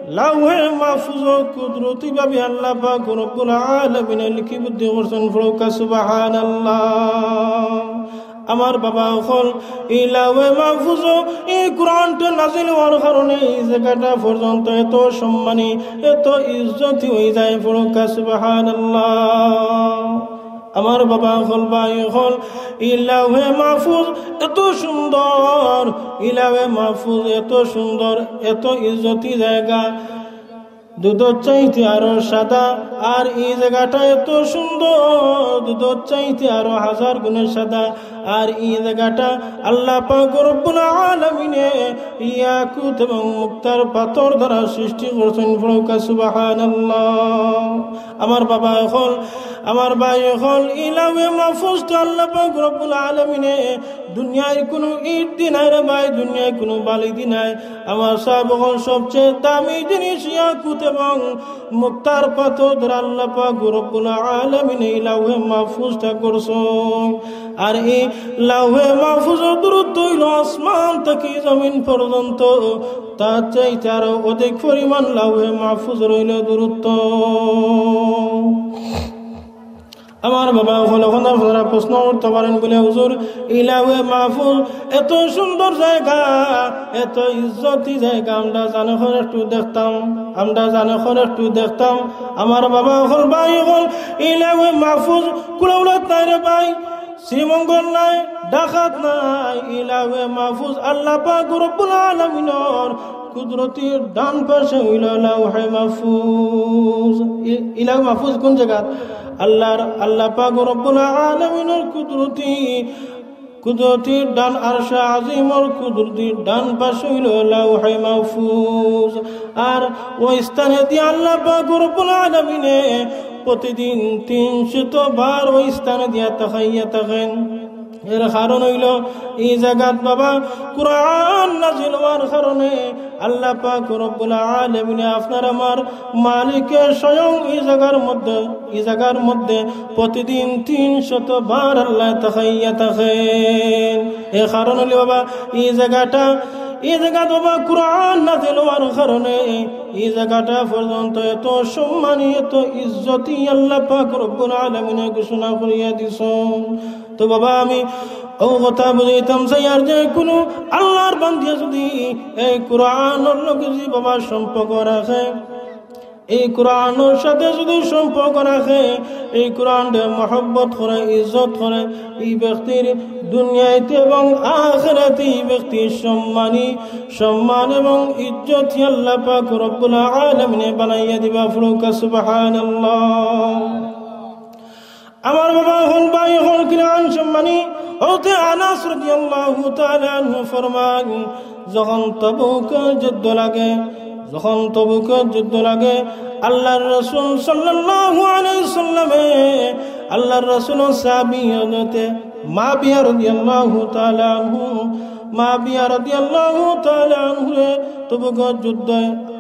লাউহে মাহফুজ কুদরতি ভাবে আল্লাহ পাক রব্বুল আলামিনে লিপিবদ্ধ করছইন। পড়উক্কা সুবহানাল্লাহ। আমার বাবা অকল, এই লাউহে মাহফুজ এই কোরআনটা নাজিল হওয়ার কারণে এই জাগাটা পর্যন্ত এত সম্মানী, এত ইজ্জতি হয়ে যায়। পড়উক্কা সুবহানাল্লাহ। আমার বাবা অকল, ভাই অকল, ই লাউহে মাহফুজ এত সুন্দর, ই লাউহে মাহফুজ এত সুন্দর, এত ইজ্জতি জাগা, দুধর চাইতে আরো সাদা। আর ই জাগাটা এত সুন্দর, দুধর চাইতে আরো হাজার গুণে সাদা। আর ই জাগাটা আল্লাহ পাক রব্বুল আলামিনে ইয়াকুত এবং মুক্তার পাথর দ্বারা সৃষ্টি করছইন। পড়উক্কা সুবহানাল্লাহ। আমার বাবা অকল, আমার ভাই অকল, ই লাউহে মাহফুজটা আল্লাহ পাক রব্বুল আলামিনে দুনিয়ার কুনু ইট দি নাই রে ভাই, দুনিয়ার কুনু বালি দি নাই। আমার সাব অকল, সবচেয়ে দামি জিনিস ইয়াকুত এবং মুক্তার পাথর দ্বারা আল্লাহ পাক রব্বুল আলামিনে ই লাউহে মাহফুজটা করছইন। আর ই লাউহে মাহফুজর দূরত্ব অইলো আসমান থাকি জমিন পর্যন্ত, তার চাইতে আরো অধিক পরিমাণ লাউহে মাহফুজর অইলো দূরত্ব। আমার বাবা অকল, অখন আপনারা প্রশ্ন করতে পারেন বলে, "হুজুর, ই লাউহে মাহফুজ এত সুন্দর জাগা, এত ইজ্জতি জাগা, আমরা জানে অখন একটু দেখতাম, আমরা জানে অখন একটু দেখতাম।" আমার বাবা অকল, ভাই অকল, ই লাউহে মাহফুজ কুলাউলাত নাই রে ভাই, শ্রীমঙ্গল নাই, ঢাকাত নাই। ই লাউহে মাহফুজ আল্লাহ পাক রব্বুল আলামিনর কুদরতির ডান পাশে অইলো লাউহে মাহফুজ। ই-, ই লাউহে মাহফুজ কুন জাগাত? আল্লাহর, আল্লাহ পাক রব্বুল আলামিনর কুদরতি, কুদরতির ডান, আরশে আজিমর কুদরতির ডান পাশে অইলো লাউহে মাহফুজ। আর ওই স্থানে দিয়া আল্লাহ পাক রব্বুল আলামিনে প্রতিদিন তিনশত বার ওই স্থানে দিয়া তাকাইয়া থাকেন। এর কারণ অইলো, ই জাগাত বাবা কোরআন নাজিল হওয়ার কারণে আল্লাহ পাক রব্বুল আলামিনে, আপনার আমার মালিকে স্বয়ং ই জাগার মধ্যে, ই জাগার মধ্যে প্রতিদিন তিনশত বার আল্লাহ তাকাইয়া থাকেন। এর কারণ অইলো বাবা, ই জাগাটা, ই জাগাত বাবা কোরআন নাজিল হওয়ার কারণে ই জাগাটা পর্যন্ত এত সম্মানী, এত ইজ্জতি আল্লাহ পাক রব্বুল আলামিনে ঘোষণা করিয়া দিছইন। তো বাবা, আমি অউ কথা বুঝাইতাম চাই, আর যে কুনু আল্লাহর বান্দিয়ে যদি এই কোরআনর লগে যদি বাবা সম্পর্ক রাখে, এই কোরআনর সাথে যদি সম্পর্ক রাখে, এই কোরআনরে মহব্বত করে, ইজ্জত করে, এই ব্যক্তির দুনিয়াতে এবং আখিরাতে এই ব্যক্তির সম্মানী, সম্মান এবং ইজ্জত আল্লাহ পাক রব্বুল আলামিনে বানাইয়া দিবা। ফুলকা সুবহানাল্লাহ। আমার বাবা অকল, ভাই অকল, কিরান সম্মানী, হযরতে আনাস রাদিয়াল্লাহু তাআলা আনহু ফরমান, যখন তবুক যুদ্ধ লাগে, যখন তবুক যুদ্ধ লাগে, আল্লাহর রাসূল সাল্লাল্লাহু আলাইহি সাল্লামে, আল্লাহর রাসূল ও সাহাবী হযরতে মাবিয়া রাদিয়াল্লাহু তাআলা আনহু, মাবিয়া রাদিয়াল্লাহু তাআলা আনহুরে তবুক যুদ্ধ,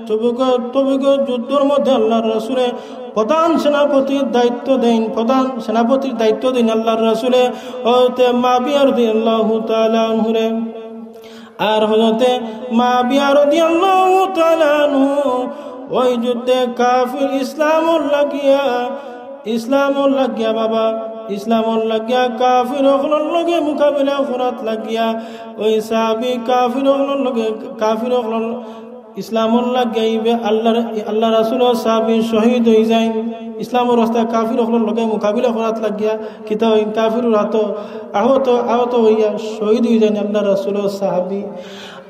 তবুক, তবুক যুদ্ধর মধ্যে আল্লাহর রাসূলে প্রধান সেনাপতির দায়িত্ব দেন, প্রধান সেনাপতির দায়িত্ব দেন আল্লাহর রাসূলে হযরতে মাবিয়া রাদিয়াল্লাহু তাআলা আনহুরে। আর হযরতে মাবিয়া রাদিয়াল্লাহু তাআলা আনহু ওই যুদ্ধে কাফির ইসলামর লাগিয়া, ইসলামর লাগিয়া বাবা, ইসলামর লাগিয়া কাফির অকলর লগে মোকাবিলা করাত লাগিয়া, ওই সাহাবী কাফির অকলর লগে, কাফির অকলর ইসলামর লাগিয়া ইবে আল্লাহর, আল্লাহর রাসূল ও সাহাবী শহীদ অই যাইন। ইসলামর রাস্তায় কাফির অকলর লগে মোকাবিলা করাত লাগিয়া কিতা অইন, কাফিরর হাতো আহত, আহত অইয়া শহীদ অই যাইন আল্লাহর রাসূল ও সাহাবী।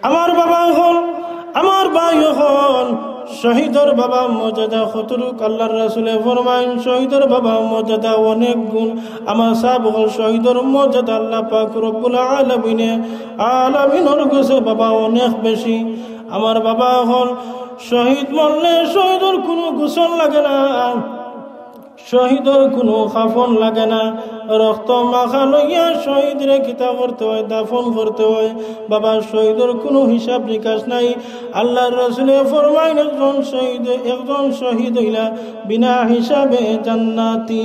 আমার বাবা অকল, আমার ভাই অকল, শহীদর বাবা মর্যাদা কতটুক আল্লাহর রাসূলে ফরমাইন, শহীদর বাবা মর্যাদা অনেক গুণ। আমার সাব অকল, শহীদর মর্যাদা আল্লাহ পাক রব্বুল আলামিনে, আলামিনর গেছে বাবা অনেক বেশি। আমার বাবা অকল, শহীদ মরলে শহীদর কুনু গোসল লাগে না, শহীদর কুনু কাফন লাগে না, রক্ত মাখা লইয়া শহীদরে কিতা করতে হয়, দাফন করতে হয়। বাবা, শহীদর কুনু হিসাব নিকাশ নাই। আল্লাহর রাসূলে ফরমাইন, একজন শহীদ, একজন শহীদ অইলা বিনা হিসাবে জান্নাতি।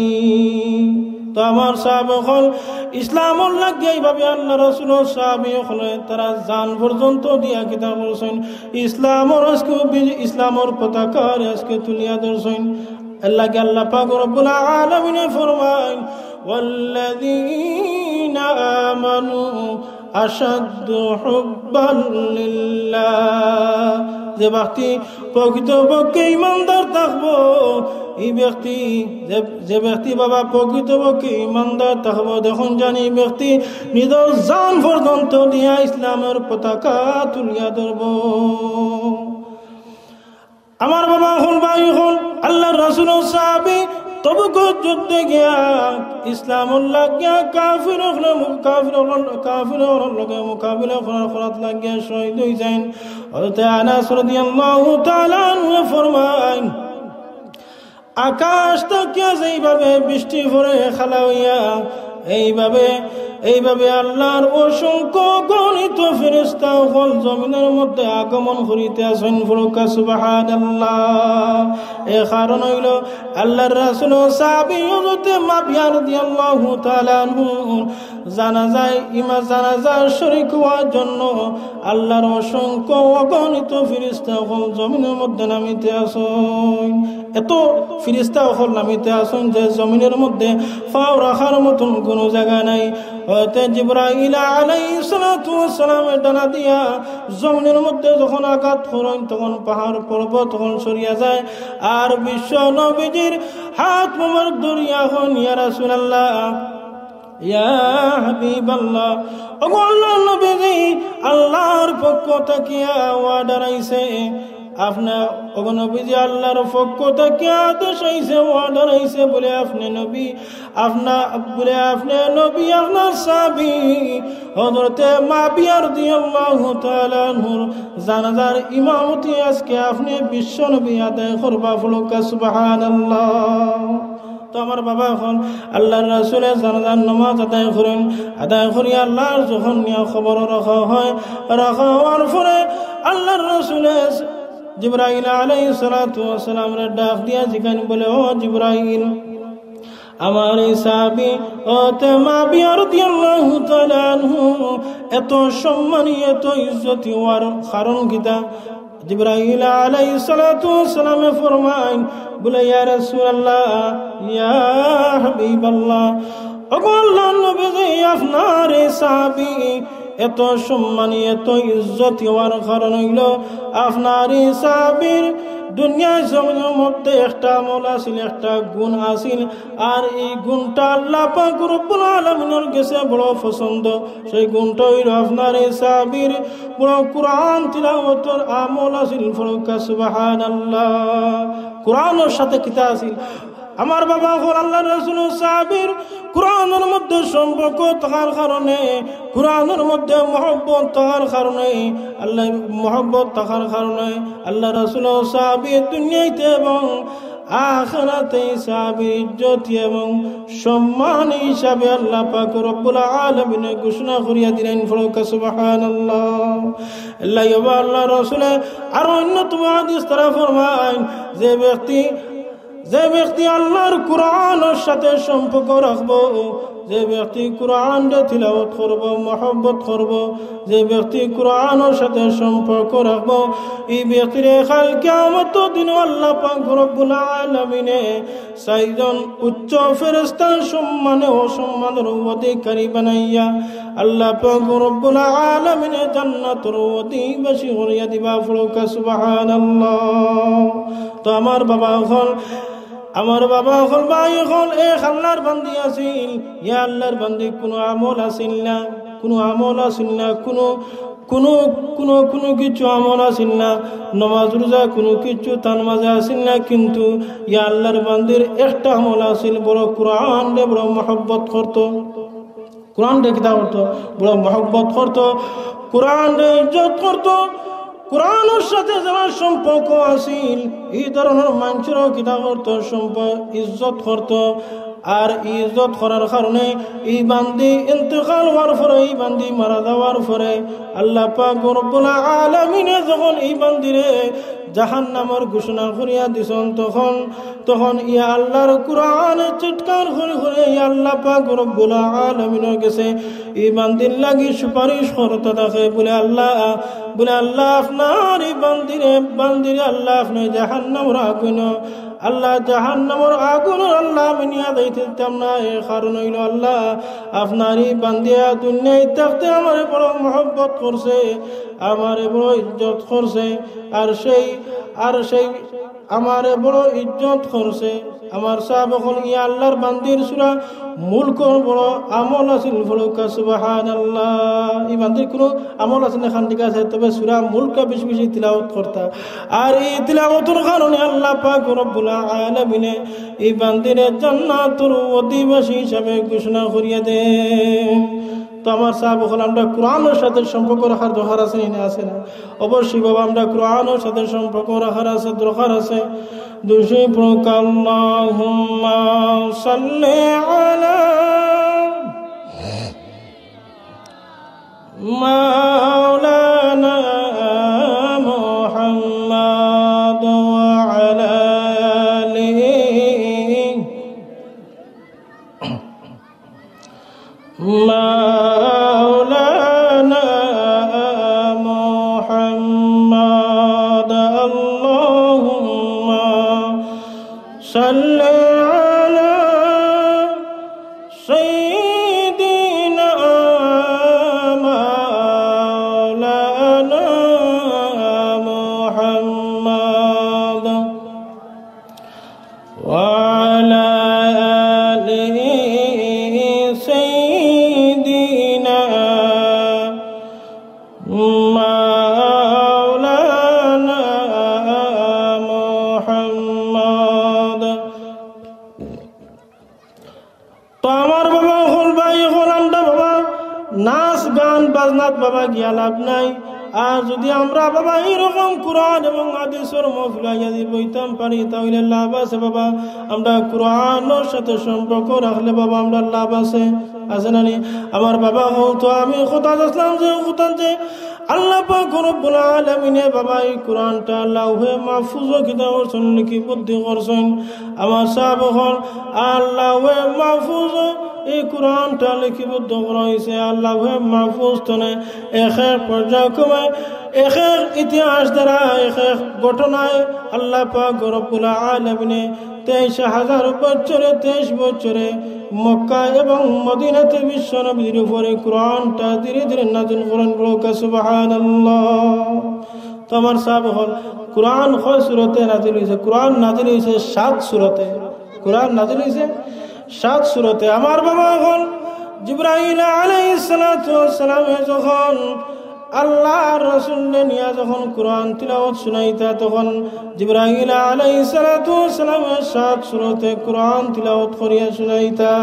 তো আমার সাব অকল, ইসলামর লাগিয়া এইভাবে আল্লাহর রাসূল ও সাহাবী অকলে তারা জান পর্যন্ত দিয়া কিতা করছইন, ইসলামর আজকে বি-, ইসলামর পতাকারে আজকে তুলিয়া ধরছইন। এর লাগি আল্লাহ পাক রব্বুল আলামিনে ফরমাইন, "ওয়াল্লাযীনা আমানু আশাদ্দু হুব্বাল লিল্লাহ।" যে ব্যক্তি প্রকৃতপক্ষে ইমানদার থাকবো, এই ব্যক্তি, যে, যে ব্যক্তি বাবা প্রকৃতপক্ষে ইমানদার থাকবো, দেখুন জানি এই ব্যক্তি নিজর জান পর্যন্ত দিয়া ইসলামর পতাকা তুলিয়া ধরবো। আমার বাবা অকল, ভাই অকল, আল্লাহর রাসূল ও সাহাবী তবুক যুদ্ধে গিয়া ইসলামর লাগিয়া কাফির অকলর মু-, কাফির অকল, কাফির অকলর লগে মোকাবিলা করার, করাত লাগিয়া শহীদ অই যাইন। হযরতে আনাস রাদিয়াল্লাহু তাআলা আনহু ফরমাইন, আকাশ থাকিয়া যেইভাবে বৃষ্টি পড়ে খালা অইয়া, এইভাবে, এইভাবে আল্লাহর অসংখ্য অগণিত ফেরেশতা অকল জমিনর মধ্যে আগমন করিতে আছইন। ফুলকা সুবহানাল্লাহ। এর কারণ অইলো আল্লাহর রাসূল ও সাহাবী হযরতে মাবিয়া রাদিয়াল্লাহু তাআলা আনহু জানাজায় ইমা-, জানাজার শরীক অওয়ার জন্য আল্লাহর অসংখ্য অগণিত ফেরেশতা অকল জমিনর মধ্যে নামিতে আছইন। এত ফেরেশতা অকল নামিতে আছইন যে জমিনর মধ্যে পাও রাখার মতন কুনু জাগা নাই। হযরতে জিবরাইল আলাইহিস সালাতু ওয়াস সালামে ডানা দিয়া জমিনর মধ্যে যখন আঘাত করইন, তখন পাহাড় পর্বত অকল সরিয়া যায়। আর বিশ্ব নবীজির হাত মোবারক ধরিয়া কইন, "ইয়া রাসূলুল্লাহ, ইয়া হাবিবাল্লাহ, ওগো আল্লাহর নবীজি, আল্লাহর পক্ষ থাকিয়া order আইছে, আপনা, ওগো নবীজি, আল্লাহর পক্ষ থাকিয়া আদেশ আইছে, order আইছে, বুলে আপনে নবী, আপনা, বুলে আপনে নবী, আপনার সাহাবী হযরতে মাবিয়া রাদিয়াল্লাহু তাআলা আনহুর জানাজার ইমামতি আজকে আপনে বিশ্ব নবী আদায় করবা।" ফুলকা সুবহানাল্লাহ। তো আমার বাবা অকল আল্লাহর রাসূলে জানাজার নামাজ আদায় করইন, আদায় করি আল্লাহর যখন নিয়া কবরো রাখা হয়, রাখা হওয়ার পরে আল্লাহর রাসূলে জিবরাইল আলাইহিস সালাতু ওয়াস সালামরে ডাক দিয়া জিগাইন বুলে, "ও জিবরাইল, আমার এই সাহাবী হযরতে মাবিয়া রাদিয়াল্লাহু তাআলা আনহু এত সম্মানী, এত ইজ্জতি অওয়ার কারণ কিতা?" জিবরাইল আলাইহিস সালাতু ওয়াস সালামে ফরমাইন বুলে, "ইয়া রাসূলুল্লাহ, ইয়া হাবিবাল্লাহ, ওগো আল্লাহর নবীজি, আপনার এই সাহাবী এত সম্মানী, এত ইজ্জত অওয়ার কারণ অইলো আপনার ই সাহাবীর দুনিয়ার জমিনর মধ্যে একটা আমল আছিল, একটা গুণ আছিল, আর ই গুণটা আল্লাহ পাক রব্বুল আলামিনর গেছে বড় পছন্দ। সেই গুণটা অইলো আপনার ই সাহাবীর বড় কোরআন তিলাওয়াতর আমল আছিল। পড়ুক্কা সুবহানাল্লাহ। কোরআনর সাথে কিতা আছিল? আমার বাবা অকল, আল্লাহর রাসূল ও সাহাবীর কোরআনর মধ্যে সম্পর্ক থাকার কারণে, কোরআনর মধ্যে মহব্বত থাকার কারণে, আল্লাহ মহব্বত থাকার কারণে আল্লাহর রাসূল ও সাহাবী দুনিয়াইতে এবং আখিরাতে সাহাবীর ইজ্জত এবং সম্মান হিসাবে আল্লাহ পাক রব্বুল আলামিনে ঘোষণা করিয়া দিলেন। পড়ুক্কা সুবহানাল্লাহ। আল্লাহ, আল্লাহর রাসূলে আরো অন্যতম হাদিস তারা ফরমায়, যে ব্যক্তি যে ব্যক্তি আল্লাহর কোরআনর সাথে সম্পর্ক রাখবো, যে ব্যক্তি কোরআনরে তিলাওয়াত করবো, মহব্বত করবো, যে ব্যক্তি কোরআনর সাথে সম্পর্ক রাখবো, ই ব্যক্তিরে কাল কিয়ামতর দিন আল্লাহ পাক রব্বুল আলামিনে চাইরজন উচ্চ ফেরেশতার সম্মানে ও সম্মানর অধিকারী বানাইয়া আল্লাহ পাক রব্বুল আলামিনে জান্নাতর অধিবাসী করিয়া দিবা। পড়ুক্কা সুবহানাল্লাহ। তো আমার বাবা অকল, আমার বাবা অকল, ভাই অকল, এক আল্লাহর বান্দি আছিল। ইয়া আল্লাহর বান্দি, কুনু আমল আছিল না, কুনু আমল আছিল না, কুনু, কুনু, কুনু, কুনু কিছু আমল আছিল না, নমাজ রোজা কুনু কিছু তার মাঝে আছিল না, কিন্তু ইয়া আল্লাহর বান্দির একটা আমল আছিল, বড় কোরআনরে বড় মহব্বত করতো। কোরআনরে কিতা করতো? বড় মহব্বত করতো, কোরআনরে ইজ্জত করতো। কোরআনর সাথে যারার সম্পর্ক আছিল, ই ধরনর মানষরও কিতা করতো? সম্প-, ইজ্জত করতো। আর ই ইজ্জত করার কারণে ই বান্দি ইন্তেকাল অওয়ার পরে, ই বান্দি মারা যাওয়ার পরে, আল্লাহ পাক রব্বুল আলামিনে যখন ই বান্দিরে জাহান্নামর ঘোষণা করিয়া দিছইন, তখন তখন ইয়া আল্লাহর কোরআনে চিৎকার করি করি ইয়া আল্লাহ পাক রব্বুল আলামিনর গেছে ই বান্দির লাগি সুপারিশ করতা থাকে, বলে, "আল্লাহ, বলে, আল্লাহ, আপনার ই বান্দিরে, বান্দিরে আল্লাহ, আপনে জাহান্নামর আগুন, আল্লাহ, জাহান্নামর আগুন, আল্লাহ, আমি নিয়া যাইতে দিতাম না। এর কারণ অইলো, আল্লাহ, আপনার ই বান্দিয়ে দুনিয়াত থাকতে আমারে বড় মহব্বত করছে, আমারে বড় ইজ্জত করছে, আর সেই, আর সেই আমারে বড় ইজ্জত করছে।" আমার সাহাবা অকল, ইয়া আল্লাহর বান্দির সূরা মুলকর বড় আমল আছিল, পড়ুক্কা সুবহানাল্লাহ। ই বান্দির কুনু আমল আছিল না খান, ঠিক আছে, তবে সূরা মুলকটা বেশি বেশি তিলাওয়াত করতা। আর ই তিলাওয়াতর কারণে আল্লাহ পাক রব্বুল আলামিনে ই বান্দিরে জান্নাতর অধিবাসী হিসাবে ঘোষণা করিয়া দেন। তো আমার সাহাবা অকল, আমরা কোরআনর সাথে সম্পর্ক রাখার দরকার আছে নি না, আছে না? অবশ্যই বাবা, আমরা কোরআনর সাথে সম্পর্ক রাখার আছে, দরকার আছে। দুশো প্রকার আল্লাহুম্মা সাল্লি আলা মাওলানা মুহাম্মদ ওয়া আলা আলিহি مولانا محمد. اللهم صل على سيدنا مولانا محمد وعلى آل سيدنا مولانا محمد. তো আমার বাবা অকল, ভাই অকল, আমরা বাবা নাচ গান বাজনাত বাবা গিয়া লাভ নাই। আর যদি আমরা বাবা এইরকম কোরআন এবং হাদিসর মাহফিল আইয়া যদি বইতাম পারি, তাহলে লাভ আছে বাবা। আমরা কোরআনর সাথে সম্পর্ক রাখলে বাবা আমরা লাভ আছে, আছে না নি? আমার বাবা অকল, তো আমি কথা আসলাম যে কথা যে আল্লাহ পাক রব্বুল আলামিনে বাবা এই কোরআনটা লাউহে মাহফুজো কিতা করছইন, লিপিবদ্ধ করছইন। আমার সাহাবা অকল, আল্লাহে মাহফুজ, এই কোরআনটা লিপিবদ্ধ করা হইছে আল্লাহে মাহফুজ তনে। এক এক পর্যায়ক্রমে, এক এক ইতিহাস দ্বারা, এক এক ঘটনায় আল্লাহ পাক রব্বুল আলামিনে তেইশ হাজার বছরে, তেইশ বছরে মক্কা এবং মদিনাতে বিশ্ব নবীর উপরে কোরআনটা ধীরে ধীরে নাজিল করেন। বলুক্কা সুবহানাল্লাহ। তো আমার সাহাবা অকল, কোরআন কয় সূরতে নাজিল অইছে? কোরআন নাজিল অইছে সাত সূরতে। কোরআন নাজিল অইছে সাত সূরতে। আমার বাবা অকল, জিবরাইল আলাইহিস সালাতু ওয়াস সালামে যখন আল্লাহর রাসূলরে নিয়া যখন কোরআন তিলাওয়াত শুনাইতা, তখন জিবরাইল আলাইহিস সালাতু ওয়াস সালামে সাত সূরতে কোরআন তিলাওয়াত করিয়া শুনাইতা।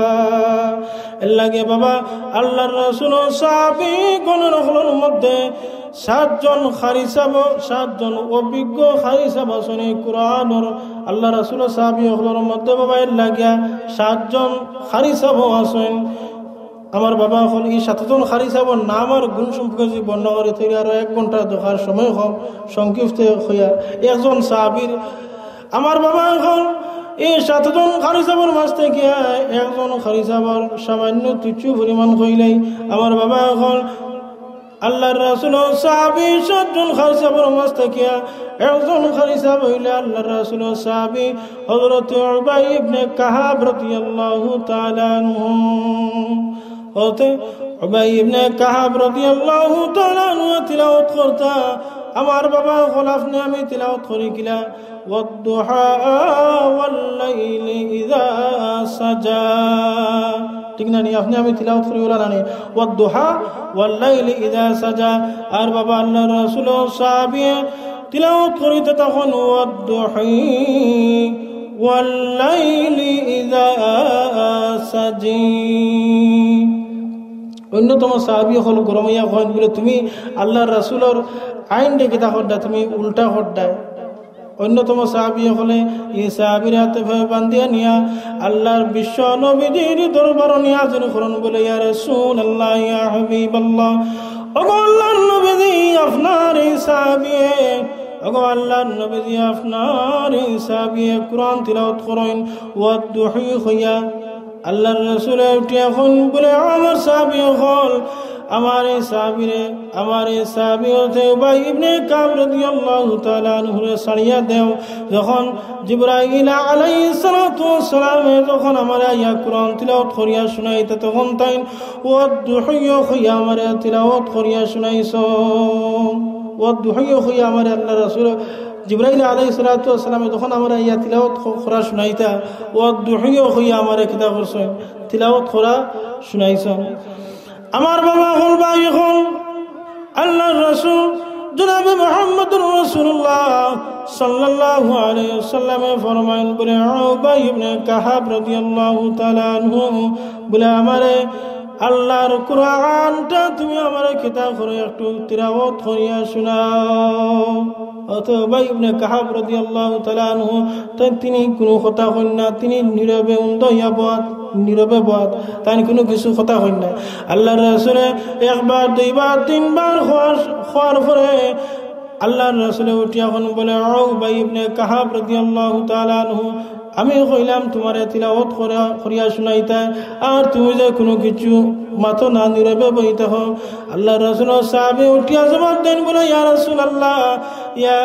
এর লাগি বাবা, আল্লাহর রাসূলর সাহাবীগণ অকলর মধ্যে সাতজন কারি সাব, সাতজন অভিজ্ঞ কারি সাব আছইন এই কোরআনর। আল্লাহর রাসূলর সাহাবী অকলর মধ্যে বাবা, এর লাগিয়া সাতজন কারি সাব আছইন। আমার বাবা অকল, এই সাতজন কারি সাবর নাম আর গুণ সম্পর্কে যদি বর্ণনা করি, তাইলে আরো এক ঘন্টা দরকার, সময় কম, সংক্ষিপ্ত কইয়া। একজন সাহাবীর, আমার বাবা অকল, এই সাতজন কারি সাবর মাঝ থাকিয়া একজন কারি সাবর সামান্য তুচ্ছ পরিমাণ কইলাই। আমার বাবা অকল, আল্লাহর রাসূলর সাহাবী সাতজন কারি সাবর মাঝ থাকিয়া একজন কারি সাব অইলা আল্লাহর রাসূলর সাহাবী হযরত উবাই ইবনে কাব রাদিয়াল্লাহু তাআলা আনহু। হযরত উবাই ইবনে কাব রাদিয়াল্লাহু তাআলা আনহু তিলাওয়াত করতা। আমার বাবা অকল, আপনে আমি তিলাওয়াত করি কিলা, "ওয়াদ্দুহা ওয়াল্লাইলি ইযা সাজা।" ঠিক না নি? আপনে আমি তিলাওয়াত করি অলা না নি? "ওয়াদ্দুহা ওয়াল্লাইলি ইযা সাজা।" আর বাবা, আল্লাহর রাসূলর সাহাবী তিলাওয়াত করিতা তখন, "ওয়াদ্দুহি ওয়াল্লাইলি ইযা সাজি।" অন্যতম সাহাবী অকল গরম অইয়া কইন বুলে, "তুমি আল্লাহর রাসূলর আইনরে কিতা কররায়, তুমি উল্টা কররায়।" অন্যতম সাহাবী অকলে ই সাহাবীর আতে পায়ে বান্ধিয়া নিয়া আল্লাহর বিশ্ব নবীজির দরবারো নিয়া হাজির করইন বুলে, "ইয়া রাসূলুল্লাহ, ইয়া হাবিবাল্লাহ, ওগো আল্লাহর নবীজি, আপনার এই সাহাবীয়ে, ওগো আল্লাহর নবীজি, আপনার এই সাহাবীয়ে কোরআন তিলাওয়াত করইন, ওয়াদ্দুহি কইয়া।" আল্লাহর রাসূলে উঠিয়া কইন বুলে, "আমার সাহাবী অকল, আমার এই সাহাবীরে, আমার এই সাহাবী অর্থে উবাই ইবনে কাব রাদিয়াল্লাহু তাআলা আনহুরে ছাড়িয়া দেও।" যখন জিবরাইল আলাইহিস সালাতু ওয়াস সালামে যখন আমারে আইয়া কোরআন তিলাওয়াত করিয়া শুনাইতা, তখন তাইন "ওয়াদ্দুহি" কইয়া আমারে তিলাওয়াত করিয়া শুনাইছইন। "ওয়াদ্দুহি" কইয়া আমারে আল্লাহর রাসূল জিবরাইল আলাইহিস সালাতু ওয়াস সালামে যখন আমারে আইয়া তিলাওয়াত ক-, করা শুনাইতা, "ওয়াদ্দুহি" কইয়া আমারে কিতা করছইন? তিলাওয়াত করা শুনাইছইন। আমার বাবা অকল, ভাই অকল, আল্লাহর রাসূল জনাবে মুহাম্মদুর রাসূলুল্লাহ সাল্লাল্লাহু আলাইহি ওয়াসাল্লামে ফরমাইন বুলে, "উবাই ইবনে কাব রাদিয়াল্লাহু তাআলা আনহু বুলে, আমারে আল্লাহর কোরআনটা তুমি আমারে কিতা করো, একটু তিলাওয়াত করিয়া শুনাও।" অর্থাৎ উবাই ইবনে কাব রাদিয়াল্লাহু তাআলা আনহু, তাইন, তিনি কুনু কথা কইন না, তিনি নীরবে উন্দা অইয়া বওয়াত, নীরবে বওয়াত, তাইন কুনু কিছু কথা কইন না। আল্লাহর রাসূলে একবার, দুইবার, তিনবার কওয়ার, কওয়ার পরে আল্লাহর রাসূলে উঠিয়া কইন বুলে, "ও উবাই ইবনে কাব রাদিয়াল্লাহু তাআলা আনহু, আমি কইলাম তুমারে তিলাওয়াত করা, করিয়া শুনাইতা, আর তুমি যে কুনু কিছু মাতো না, নীরবে বই থাকো।" আল্লাহর রাসূলর সাহাবী উঠিয়া জবাব দেইন বুলে, "ইয়া রাসূলুল্লাহ, ইয়া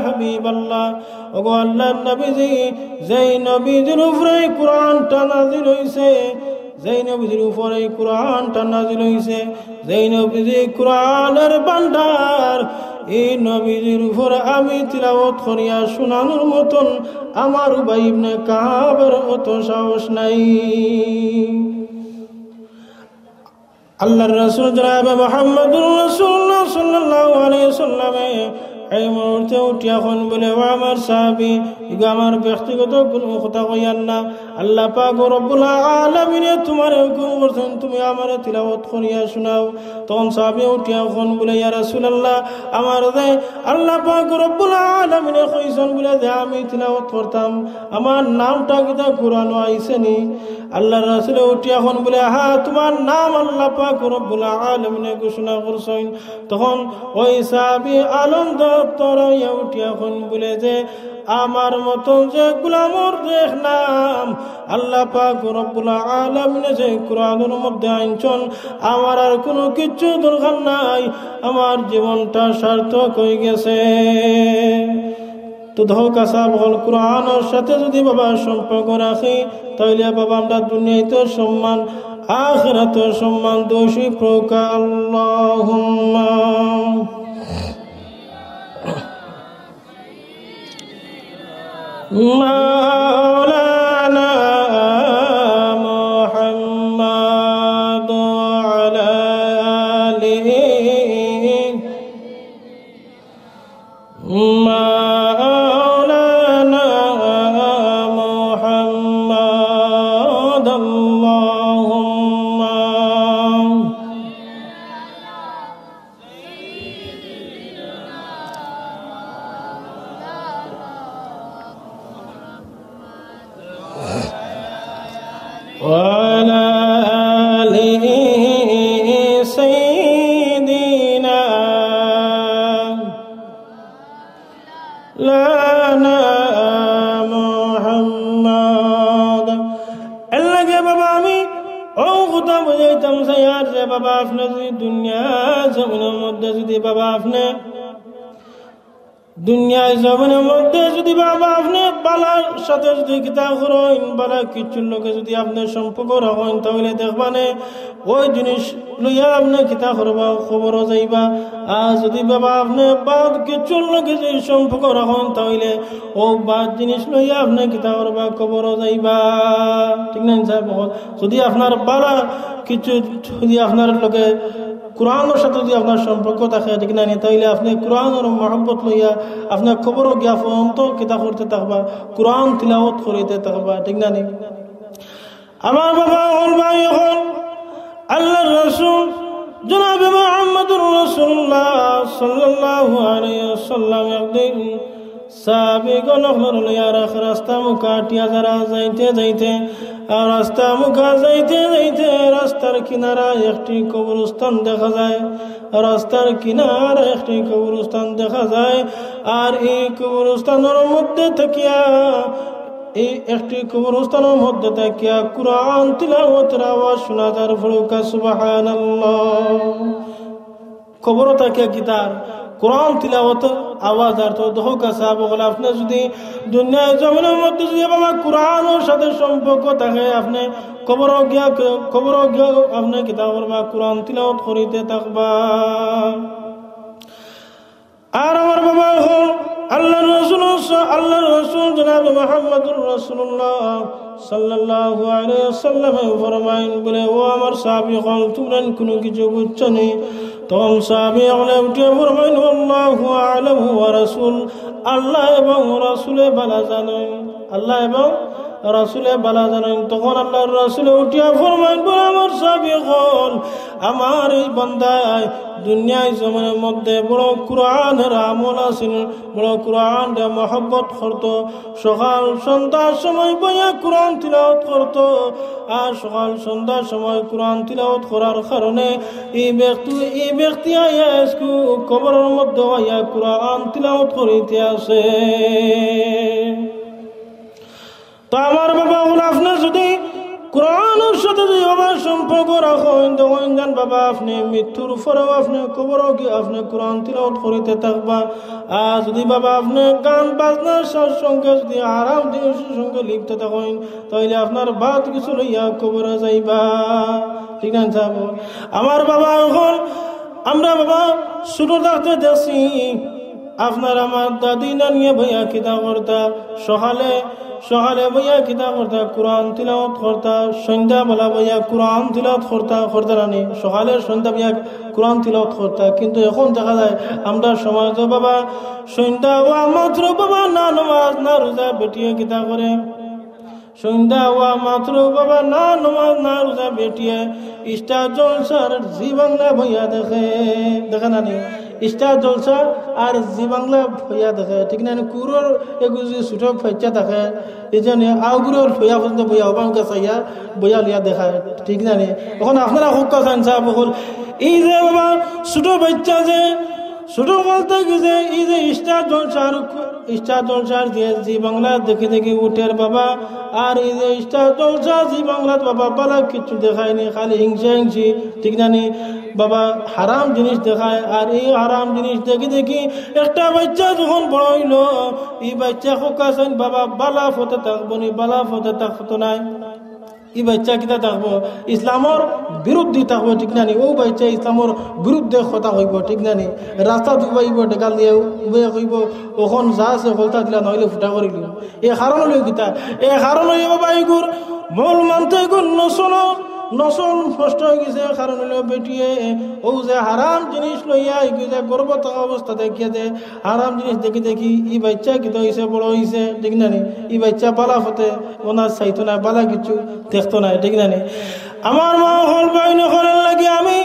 হাবিবাল্লাহ, ওগো আল্লাহর নবীজি, যেই নবীজির উপরে এই কোরআনটা নাজিল অইছে, যেই নবীজির উপরে এই কোরআনটা নাজিল অইছে, যেই নবীজি কোরআনের ভান্ডার, এই নবীজির উপরে আমি তিলাওয়াত করিয়া শুনানোর মতন আমার উবাই ইবনে কাবের অত সাহস নাই।" আল্লাহর রাসূল জনাবে মুহাম্মদুর রাসূলুল্লাহ সাল্লাল্লাহু আলাইহি ওয়াসাল্লামে এই মুহূর্তে উঠিয়া কইন বুলে, "ও আমার সাহাবী, ইগু আমার ব্যক্তিগত কুনু কথা কইয়ার না। আল্লাহ পাক রব্বুল আলামিনে তুমারে হুকুম করছইন, তুমি আমারে তিলাওয়াত করিয়া শুনাও।" তখন সাহাবী উঠিয়া কইন বুলে, "ইয়া রাসূলুল্লাহ, আমার যে আল্লাহ পাক রব্বুল আলামিনে কইছইন বুলে যে আমি তিলাওয়াত করতাম, আমার নামটা কিতা কোরআনো আইছে নি?" আল্লাহর রাসূলে উঠিয়া কইন বুলে, "হ্যাঁ, তুমার নাম আল্লাহ পাক রব্বুল আলামিনে ঘোষণা করছইন।" তখন ওই সাহাবী আনন্দ তরা অইয়া উঠিয়া কইন বুলে যে, "আমার মতন যে গোলামর দেখলাম, আল্লাহ পাক রব্বুল আলামিনে যে কোরআনর মধ্যে আনছইন, আমার আর কুনু কিচ্ছু দরকার নাই, আমার জীবনটা সার্থক অইগেছে।" তো দেখো কাছাব অকল, কোরআনর সাথে যদি বাবা সম্পর্ক রাখি, তাইলে বাবা আমরা দুনিয়াইতে সম্মান, আখিরাতে সম্মান দুই প্রকার। আল্লাহুম্মা مولانا محمد وعلى آله مولانا محمد اللهم وعلى آل سيدنا مولانا محمد। এর লাগি বাবা আমি অউ কথা বুঝাইতাম চাই, আর যে বাবা আপনে যদি দুনিয়া জমিনর মধ্যে যদি বাবা আপনে দুনিয়ার জমিনর মধ্যে যদি বাবা আপনে বালার সাথে যদি কিতা করইন, বালা কিচ্ছুর লগে যদি আপনে সম্পর্ক রাখইন, তাইলে দেখবানে অউ জিনিস লইয়া আপনে কিতা করবা, কবরো যাইবা। আর যদি বাবা আপনে বাদ কিচ্ছুর লগে যদি সম্পর্ক রাখইন, তাইলে অউ বাদ জিনিস লইয়া আপনে কিতা করবা, কবরো যাইবা। ঠিক না ইনসাফ অকল? যদি আপনার বালা কিছু যদি আপনার লগে কোরআনর সাথে যদি আপনার সম্পর্ক থাকে, ঠিক না নি? তাইলে আপনে কোরআনর মহব্বত লইয়া আপনার কবরো গিয়া পর্যন্ত কিতা করতে থাকবা, কোরআন তিলাওয়াত করিতে থাকবা, ঠিক না নি? আমার বাবা অকল, ভাই অকল, আল্লাহর রাসূল জনাবে মুহাম্মদুর রাসূলুল্লাহ সাল্লাল্লাহু আলাইহি ওয়াসাল্লাম একদিন সাহাবীগণ অকলরে লইয়া রাস্তা মুখা আটিয়া যারা যাইতে যাইতে, আর রাস্তা মুখা যাইতে যাইতে রাস্তার কিনারা একটি কবরস্থান দেখা যায়। রাস্তার কিনারা একটি কবরস্থান দেখা যায়। আর এই কবরস্থানর মধ্যে থাকিয়া, এই একটি কবরস্থানর মধ্যে থাকিয়া কোরআন তিলাওয়াতর আওয়াজ শোনা যার। পড়ুক্কা সুবহানাল্লাহ। কবরো থাকিয়া কিতার কোরআন তিলাওয়াতর আওয়াজ। আর তো দেখো কাছাব অকল, আপনে যদি দুনিয়ার জমিনর মধ্যে যদি বাবা কোরআনর সাথে সম্পর্ক থাকে, আপনে কবরো গিয়া, কবরো গিয়া আপনে কিতা করবা, কোরআন তিলাওয়াত করিতে থাকবা। আর আমার বাবা অকল, আল্লাহর রাসূল, আল্লাহর রাসূল জনাবে মুহাম্মদুর রাসূলুল্লাহ সাল্লাল্লাহু আলাইহি ওয়াসাল্লামে ফরমাইন বলে, "ও আমার সাহাবী অকল, তুমরা কুনু কিছু বুঝছো নি?" তখন সাহাবী অকলে উঠিয়া ফরমাইন, "আল্লাহু আ'লামু ওয়া রাসূল, আল্লাহ এবং রাসূলে বালা জানইন, আল্লাহ এবং রাসূলে বালা জানইন।" তখন আল্লাহর রাসূলে উঠিয়া ফরমাইন বলে, "আমার সাহাবী অকল, আমার এই বান্দায় দুনিয়ার জমিনর মধ্যে বড় কোরআনর আমল আছিল, বড় কোরআনরে মহব্বত করতো, সকাল সন্ধ্যার সময় বইয়া কোরআন তিলাওয়াত করতো, আর সকাল সন্ধ্যার সময় কোরআন তিলাওয়াত করার কারণে এই ব্যক্তি, এই ব্যক্তি আইয়া আইজকু কবরর মধ্যে আইয়া কোরআন তিলাওয়াত করিতে আছে।" তো আমার বাবা অকল, আপনে যদি কোরআনর সাথে যদি বাবা সম্পর্ক রাখইন, তখন জান বাবা আপনে মৃত্যুর পরেও আপনে কবরো গিয়া আপনে কোরআন তিলাওয়াত করিতে থাকবা। আর যদি বাবা আপনে গান বাজনার সা-, সঙ্গে যদি হারাম জিনিসর সঙ্গে লিপ্ত থাকইন, তাইলে আপনার বাদ কিছু লইয়া কবরো যাইবা। ঠিক না ইনসাফ অকল? আমার বাবা অকল, আমরা বাবা ছোট থাকতে দেখছি, আপনার আমার দাদি নানিয়ে বইয়া কিতা করতা, সকালে, সকালে বইয়া কিতা করতা, কোরআন তিলাওয়াত করতা, সন্ধ্যাবেলা বইয়া কোরআন তিলাওয়াত করতা, করতা নানি, সকালে সন্ধ্যা বইয়া কোরআন তিলাওয়াত করতা। কিন্তু এখন দেখা যায় আমরা সমাজো বাবা সন্ধ্যা অওয়া মাত্র বাবা না নমাজ না রোজা বেটিয়ে কিতা করে, সন্ধ্যা অওয়া মাত্র বাবা না নমাজ না রোজা বেটিয়ে স্টার জলসার জি বাংলা বইয়া দেখে, দেখে নানি? স্টার জলসা আর জি বাংলা বইয়া দেখে, ঠিক না নি? কুরোর এগু যদি ছোট বাচ্চা থাকে, এই জন্য আগুরোর বইয়া পর্যন্ত বইয়া অবাঙ্গা চাইয়া বইয়া লইয়া দেখায়, ঠিক না নি? এখন আপনারা কউক্কা চাইন সাব অকল, এই যে বাবা ছোট বাচ্চা যে ছোট বলতে গেছে এই যে স্টার জলসার, স্টার জলসার যে জি বাংলা দেখি দেখি উঠের বাবা, আর এই যে স্টার জলসা জি বাংলাত বাবা বালা কিচ্ছু দেখায়নি, খালি হিংসা হিংসি, ঠিক না নি? বাবা হারাম জিনিস দেখায়, আর এই হারাম জিনিস দেখি দেখি একটা বাচ্চা যখন বড় হইল, এই বাচ্চা খোকা চাইন বাবা বালা পথে থাকবো নি, বালা পথে থাকতো নাই। ই বাচ্চা কিতা থাকবো? ইসলামর বিরুদ্ধে থাকবো, ঠিক না নি? ও বাচ্চা ইসলামর বিরুদ্ধে কথা হইব, ঠিক না নি? রাস্তা উবাইব, ডেকাল দিয়ে উবাই কইব, "ওখন যা আছে হলতা দিলা, নইলে ফুটা করিল।" এ কারণ হইল কিতা? এ কারণ হইল বাবা, এগুর মূল মানতে এগুর নসল, নসল নষ্ট হয়ে গেছে। কারণ হইল বেটিয়ে ও যে হারাম জিনিস লইয়া এগু যে গর্ব থাকা অবস্থা দেখিয়ে দে, হারাম জিনিস দেখি দেখি ই বাচ্চা কিতা হইছে, বড় হইছে, ঠিক না নি? ই বাচ্চা বালা পথে ওনার চাইতো না, বালা কিছু দেখতো না, ঠিক না নি? আমার মা হল বাইন হলের লাগি আমি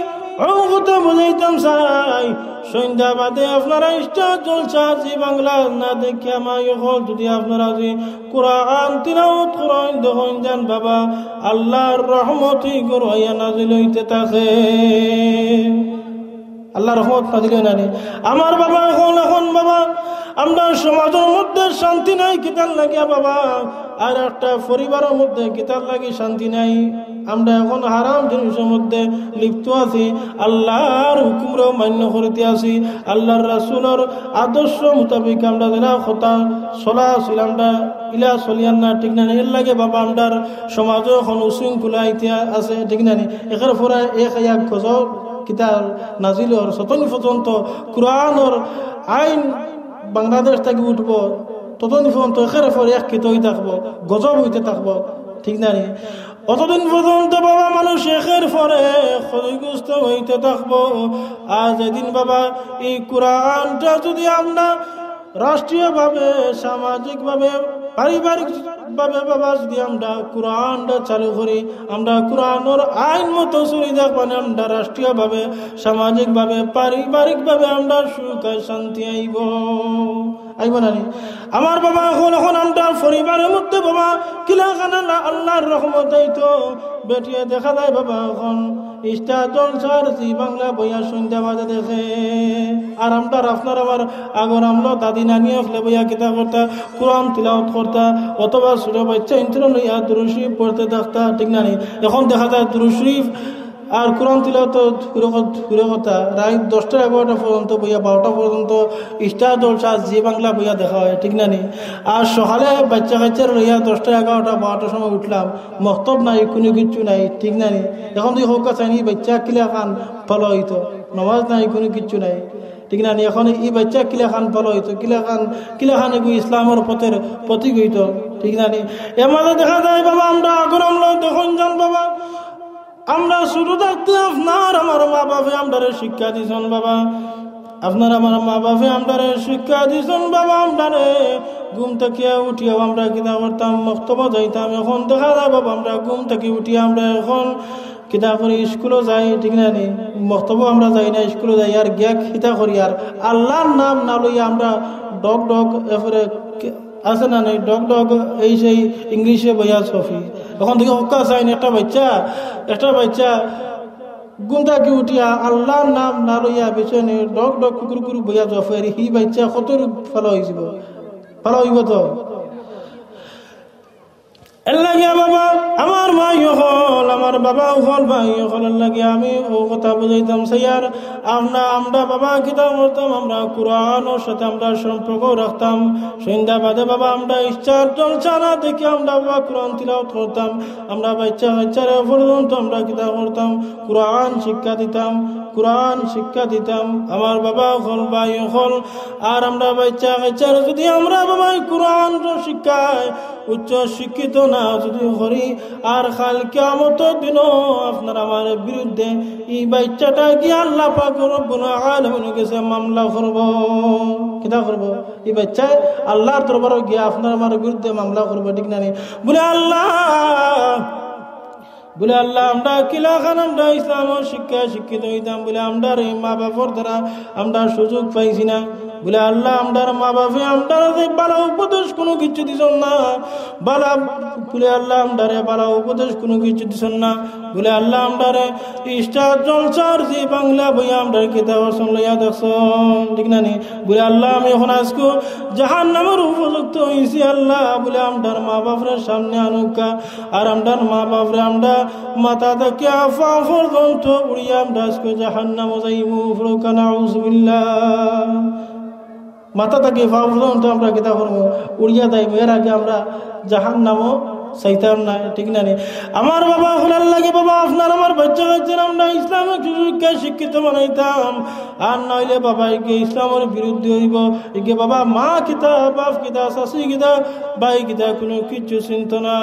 অঙ্গতে বুঝাইতাম চাই, সন্ধ্যা বাদে আপনারা স্টার জলসা জি বাংলা না দেখে আমার হল যদি আপনারা যদি কোরআন তিলাওয়াত করেন, দেখেন যান বাবা, আল্লাহর রহমতই করইয়া নাজিল হইতে থাকে। আল্লাহর রহমত নাজিল হয় না নি? আমার বাবা, এখন, এখন বাবা, আমরা সমাজর মধ্যে শান্তি নাই, কিতার লাগিয়া বাবা? আর একটা পরিবারর মধ্যে কিতার লাগি শান্তি নাই? আমরা এখন হারাম জিনিসর মধ্যে লিপ্ত আছি, আল্লাহর হুকুমরেও মান্য করিতে আছি, আল্লাহর রাসূলর আদর্শ মোতাবেক আমরা যেলা কথা চলা আছিল, আমরা ইলা চলিয়ার না, ঠিক না নি? এর লাগি বাবা, আমরার সমাজও এখন উশৃঙ্খলা ইতে আছে, ঠিক না নি? একের পরে এক আয়া গজব কিতা নাজিল অর, যতদিন পর্যন্ত কোরআনর আইন বাংলাদেশ থাকি উঠবো, ততদিন পর্যন্ত একের পরে এক কিতা হইতে থাকবো, গজব হইতে থাকবো, ঠিক না নি? অতদিন পর্যন্ত বাবা মানুষ একের পরে ক্ষতিগ্রস্ত হইতে থাকবো। আর যেদিন বাবা এই কোরআনটা যদি আমরা রাষ্ট্রীয়ভাবে, সামাজিকভাবে, পারিবারিকভাবে বাবা যদি আমরা কোরআনটা চালু করি, আমরা কোরআনর আইন মতো চলি যাক, মানে আমরা রাষ্ট্রীয়ভাবে, সামাজিকভাবে, পারিবারিকভাবে আমরা সুখ আর শান্তি আইব, আইব না নি? আমার বাবা, এখন, এখন আমরা পরিবারর মধ্যে বাবা কিলাখান আল্লাহর রহমত আইতো, বেটিয়ে দেখা যায় বাবা এখন স্টার জলসার জি বাংলা বইয়া সন্ধ্যা বাদে দেখে। আর আমরার, আপনার আমার আগর আমলো দাদি নানি অকলে বইয়া কিতা করতা, কোরআন তিলাওয়াত করতা, অথবা ছোট বাচ্চা ইন্ত্র লইয়া দুরুদ শরীফ পড়তে থাকতা, ঠিক না নি? এখন দেখা যায় দুরুদ শরীফ আর কোরআন তিলাওয়াত তো দূরে ক-, দূরে কথা, রাইত দশটা এগারোটা পর্যন্ত বইয়া, বারোটা পর্যন্ত স্টার জলসা জি বাংলা বইয়া দেখা হয়, ঠিক না নি? আর সকালে বাচ্চা কাচ্চা লইয়া দশটা, এগারোটা, বারোটার সময় উঠলাম, মক্তব নাই, কোনো কিচ্ছু নাই, ঠিক না নি? এখন যদি হোক চাইনি, বাচ্চা কিলাখান ভালা হইতো, নমাজ নাই, কোনো কিচ্ছু নাই, ঠিক না নি? এখন এই বাচ্চা কিলাখান ভালা হইতো, কিলাখান, কিলাখান এগু ইসলামর পথের প্রতীক হইতো, ঠিক না নি? এর মাঝে দেখা যায় বাবা, আমরা আগর আমলো দেখুন যান বাবা, আমরা শুরু থাকতে আপনার আমার মা বাপে আমরারে শিক্ষা দিছন বাবা, আপনার আমার মা বাপে আমরারে শিক্ষা দিছন বাবা, আমরারে ঘুম থাকিয়া উঠিয়াও আমরা কিতা করতাম, মক্তবো যাইতাম। এখন দেখা যায় বাবা, আমরা ঘুম থাকি উঠিয়া আমরা এখন কিতা করি, স্কুলো যাই, ঠিক না নি? মক্তবো আমরা যাই না, স্কুলো যাই, আর গিয়া কিতা করি, আর আল্লাহর নাম না লইয়া আমরা ডগ ডগ এরপরে আছে না নাই, ডগ ডগ, এই সেই ইংলিশে বইয়া সফি। এখন দেখি হক্কা চাইন একটা বাচ্চা, একটা বাচ্চা ঘুম থাকি উঠিয়া আল্লাহর নাম না লইয়া পিছনে ডগ ডগ কুকুর কুকুর বইয়া জফের, হি বাচ্চা কত রূপ ফালা হইব, ফালা হইব তো। এর লাগিয়া বাবা, আমার ভাই অকল, আমার বাবা অকল, ভাই অকল, এর লাগিয়া আমি ও কথা বুঝাইতাম চাইয়ার। আমরা, আমরা বাবা কিতা করতাম, আমরা কোরআনর সাথে আমরা সম্পর্ক রাখতাম। সন্ধ্যা বাদে বাবা আমরা স্টার জলসা না দেখি আমরা বাবা কোরআন তিলাওয়াত করতাম। আমরা বাচ্চা কাচ্চারে পর্যন্ত আমরা কিতা করতাম, কোরআন শিক্ষা দিতাম, কোরআন শিক্ষা দিতাম। আমার বাবা অকল, ভাই অকল, আর আমরা বাচ্চা কাচ্চারে যদি আমরা বাবা এই কোরআন শিক্ষায় উচ্চ শিক্ষিত না যদি করি, আর কাল কিয়ামতর দিনও আপনার আমার বিরুদ্ধে এই বাচ্চাটা গিয়া আল্লাহ পাক রব্বুল আলামিনের গেছে মামলা করব। কিতা করব? এই বাচ্চায় আল্লাহর দরবারো গিয়া আপনার আমার বিরুদ্ধে মামলা করব, ঠিক না নি? বলে, "আল্লাহ, বলে, আল্লাহ, আমরা কিলাখান আমরা ইসলামর শিক্ষায় শিক্ষিত হইতাম, বলে, আমরার এই মা বাপর দ্বারা আমরা সুযোগ পাইছি না।" বুলে, "আল্লাহ, আমরার মা বাপে আমরারে যে বালা উপদেশ কুনু কিচ্ছু দিছইন না, বালা," বুলে, "আল্লাহ, আমরারে বালা উপদেশ কুনু কিচ্ছু দিছইন না।" বুলে, "আল্লাহ, আমরারে স্টার জলসার যে বাংলা বইয়া আমরারে কিতা করছইন, লইয়া দেখছইন, ঠিক না নি?" বুলে, "আল্লাহ, আমি অখন আইজকু জাহান্নামর উপযুক্ত অইছি আল্লাহ।" বুলে, "আমরার মা বাপরে সামনে আনউক্কা, আর আমরার মা বাপরে আমরা মাথা থাকিয়া পা পর্যন্ত উড়িয়া আমরা আইজকু জাহান্নামো যাইমু।" পড়উক্কা, নাউজুবিল্লাহ। মাথা থাকি পা পর্যন্ত আমরা কিতা করমু? উড়িয়া যাইমু। এর আগে আমরা জাহান্নামো চাইতাম না, ঠিক না নি? আমার বাবা অকলর লাগি, বাবা, আপনার আমার বাচ্চা কাচ্চারে আমরা ইসলামিক সুশিক্ষায় শিক্ষিত বানাইতাম। আর না অইলে বাবা ইগে ইসলামর বিরুদ্ধে অইবো। ইগে বাবা মা কিতা, বাপ কিতা, চাচি কিতা, ভাই কিতা, কুনু কিচ্ছু চিনতো না,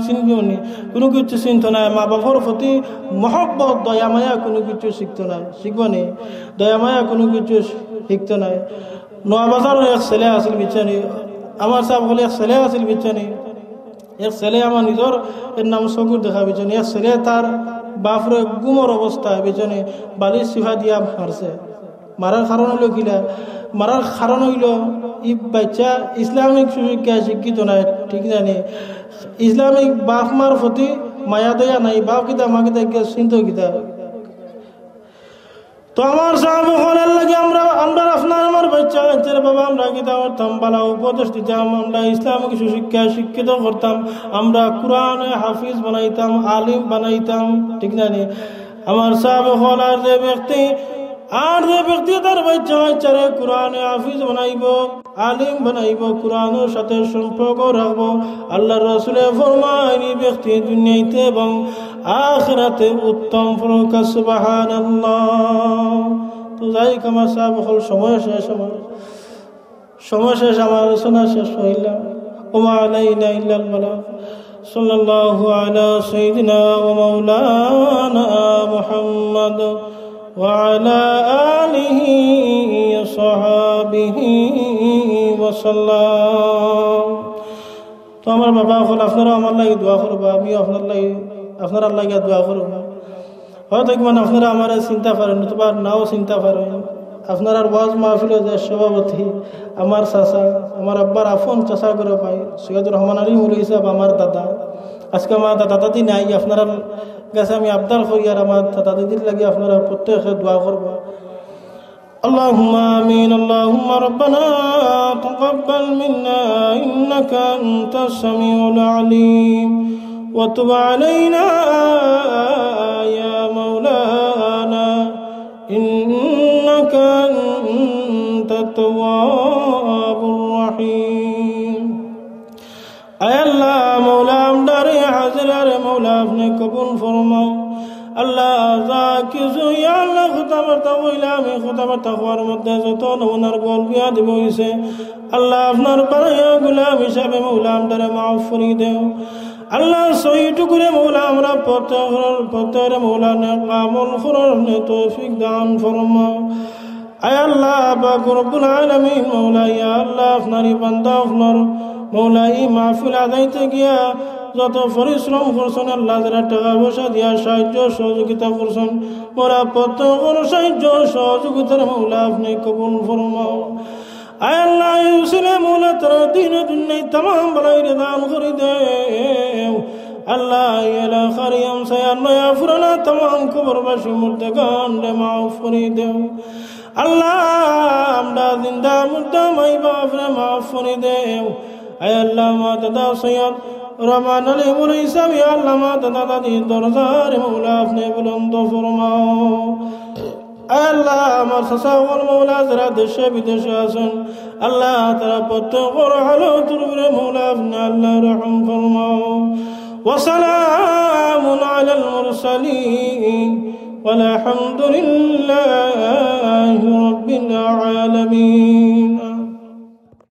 চিনবো নি? কুনু কিচ্ছু চিনতো না। মা বাপর প্রতি মহব্বত, দয়া মায়া কুনু কিচ্ছু শিখতো না, শিখবো নি? দয়া মায়া কুনু কিচ্ছু শিখতো না। নোয়াবাজারর এক ছেলে আছিল, বুঝছইন নি? আমার সাব অকল, এক ছেলে আছিল, বুঝছইন নি? এক ছেলে আমার নিজর, এর নাম সগুর দেখা, বুঝছইন নি? এক ছেলে তার বাপরে ঘুমর অবস্থায়, বুঝছইন নি? বালিশ চিপা দিয়া মারছে। মারার কারণ অইলো কিলা? মারার কারণ অইলো ই বাচ্চা ইসলামিক সুশিক্ষায় শিক্ষিত নায়, ঠিক না নি? ইসলামিক বাপ মার প্রতি মায়া দয়া নাই। বাপ কিতা, মা কিতা, কে চিনতো কিতা? তো আমার সাব অকলর লাগি আমরা, আমরা আপনার আমার বাচ্চা কাচ্চারে বাবা আমরা কিতা করতাম, বালা উপদেশ দিতাম, আমরা ইসলামিক সুশিক্ষায় শিক্ষিত করতাম, আমরা কোরআনে হাফিজ বানাইতাম, আলিম বানাইতাম, ঠিক না নি? আমার সাব অকল, আর যে ব্যক্তি, আর যে ব্যক্তি তার বাচ্চা কাচ্চারে কোরআনে হাফিজ বানাইবো, আলিম বানাইবো, কোরআনর সাথে সম্পর্ক রাখবো, আল্লাহর রাসূলে ফরমাইন, ই ব্যক্তি দুনিয়াইতে এবং আখিরাতে উত্তম। পড়উক্কা সুবহানাল্লাহ। তো যাই হোক, আমার সাব অকল, সময় শেষ, আমার সময় শেষ, আমার আলোচনা শেষ অইলো। ওমা আলাইনা ইল্লাল বালাগ। সাল্লাল্লাহু আলা সাইয়্যিদিনা ওয়া মাওলানা মুহাম্মদ ওয়া আলা আলিহি ওয়া সাহবিহি ওয়া সাল্লাম। তো আমার বাবা অকল, আপনারা আমার লাগি দোয়া করবা, আমিও আপনার লাগি, আপনারার লাগি দোয়া করমু। হয়তো কিমান আপনারা আমারে চিনতা পারইন, অথবা নাও চিনতা পারইন। আপনারার ওয়াজ মাহফিলর যে সভাপতি, আমার চাচা, আমার আব্বার আপন চাচা করে ভাই, সৈয়দ রহমান আলী মৌলভী সাহেব, আমার দাদা। আজকে আমার দাদা দাদি নাই, আপনারার গেছে আমি আবদার করি, আর আমার দাদা দাদির লাগি আপনারা প্রত্যেকে দোয়া করবা। اللهم آمين. اللهم ربنا تقبل منا إنك أنت السميع العليم وتب علينا يا مولانا إنك أنت التواب الرحيم. আয় আল্লাহ, মৌলা, আমরার এই হাজিরারে মৌলা আপনে কবুল ফরমাও। আল্লাহ, যা কিছু, ইয়া আল্লাহ, কথাবার্তা কইলাম, এই কথাবার্তা কওয়ার মধ্যে যত নমুনার ভুল বেয়াদবি অইছে, আল্লাহ, আপনার বানাইয়া গোলাম হিসাবে মৌলা আমরারে মাফ করি দেও। আল্লাহ, সহি টুকরে মৌলা আমরা প্রত্যেকর, প্রত্যেকরে মৌলা নেক আমল করার নে তৌফিক দান ফরমাও। আয় আল্লাহ পাক রব্বুল আলামিন, মৌলা, ইয়া আল্লাহ, আপনার ই বান্দা অকলর মৌলা ই মাহফিল আদাইতে গিয়া যত পরিশ্রম করছইন আল্লাহ, যারা টাকা পয়সা দিয়া সাহায্য সহযোগিতা করছইন, মৌলা, প্রত্যেকর সাহায্য সহযোগিতারে মৌলা আপনে কবুল ফরমাও। আয় আল্লাহ, এই উসিলে মৌলা তারা দিন ও দুনিয়ায় তামাম ভালাইরে দান করি দেও। আল্লাহ, এই এলাকার এই হামসায়া নয়া পুরানা তামাম কবরবাসী মুর্দেগানরে মাফ করি দেও। আল্লাহ, আমরা জিন্দা মুর্দা মাই বাপরে মাফ করি দেও। আয় আল্লাহ, মা দাদা সৈয়দ রহমান আলী মৌলভী সাহেব, ইয়া আল্লাহ, মা দাদা দাদির দরজারে মৌলা আপনে বুলন্দ ফরমাও। আয় আল্লাহ, আমার চাচা অকল মৌলা যারা দেশে বিদেশে আছইন, আল্লাহ, তারা প্রত্যেকর হালতর উপরে মৌলা আপনে আল্লাহ রহম ফরমাও। وسلام على المرسلين والحمد لله رب العالمين.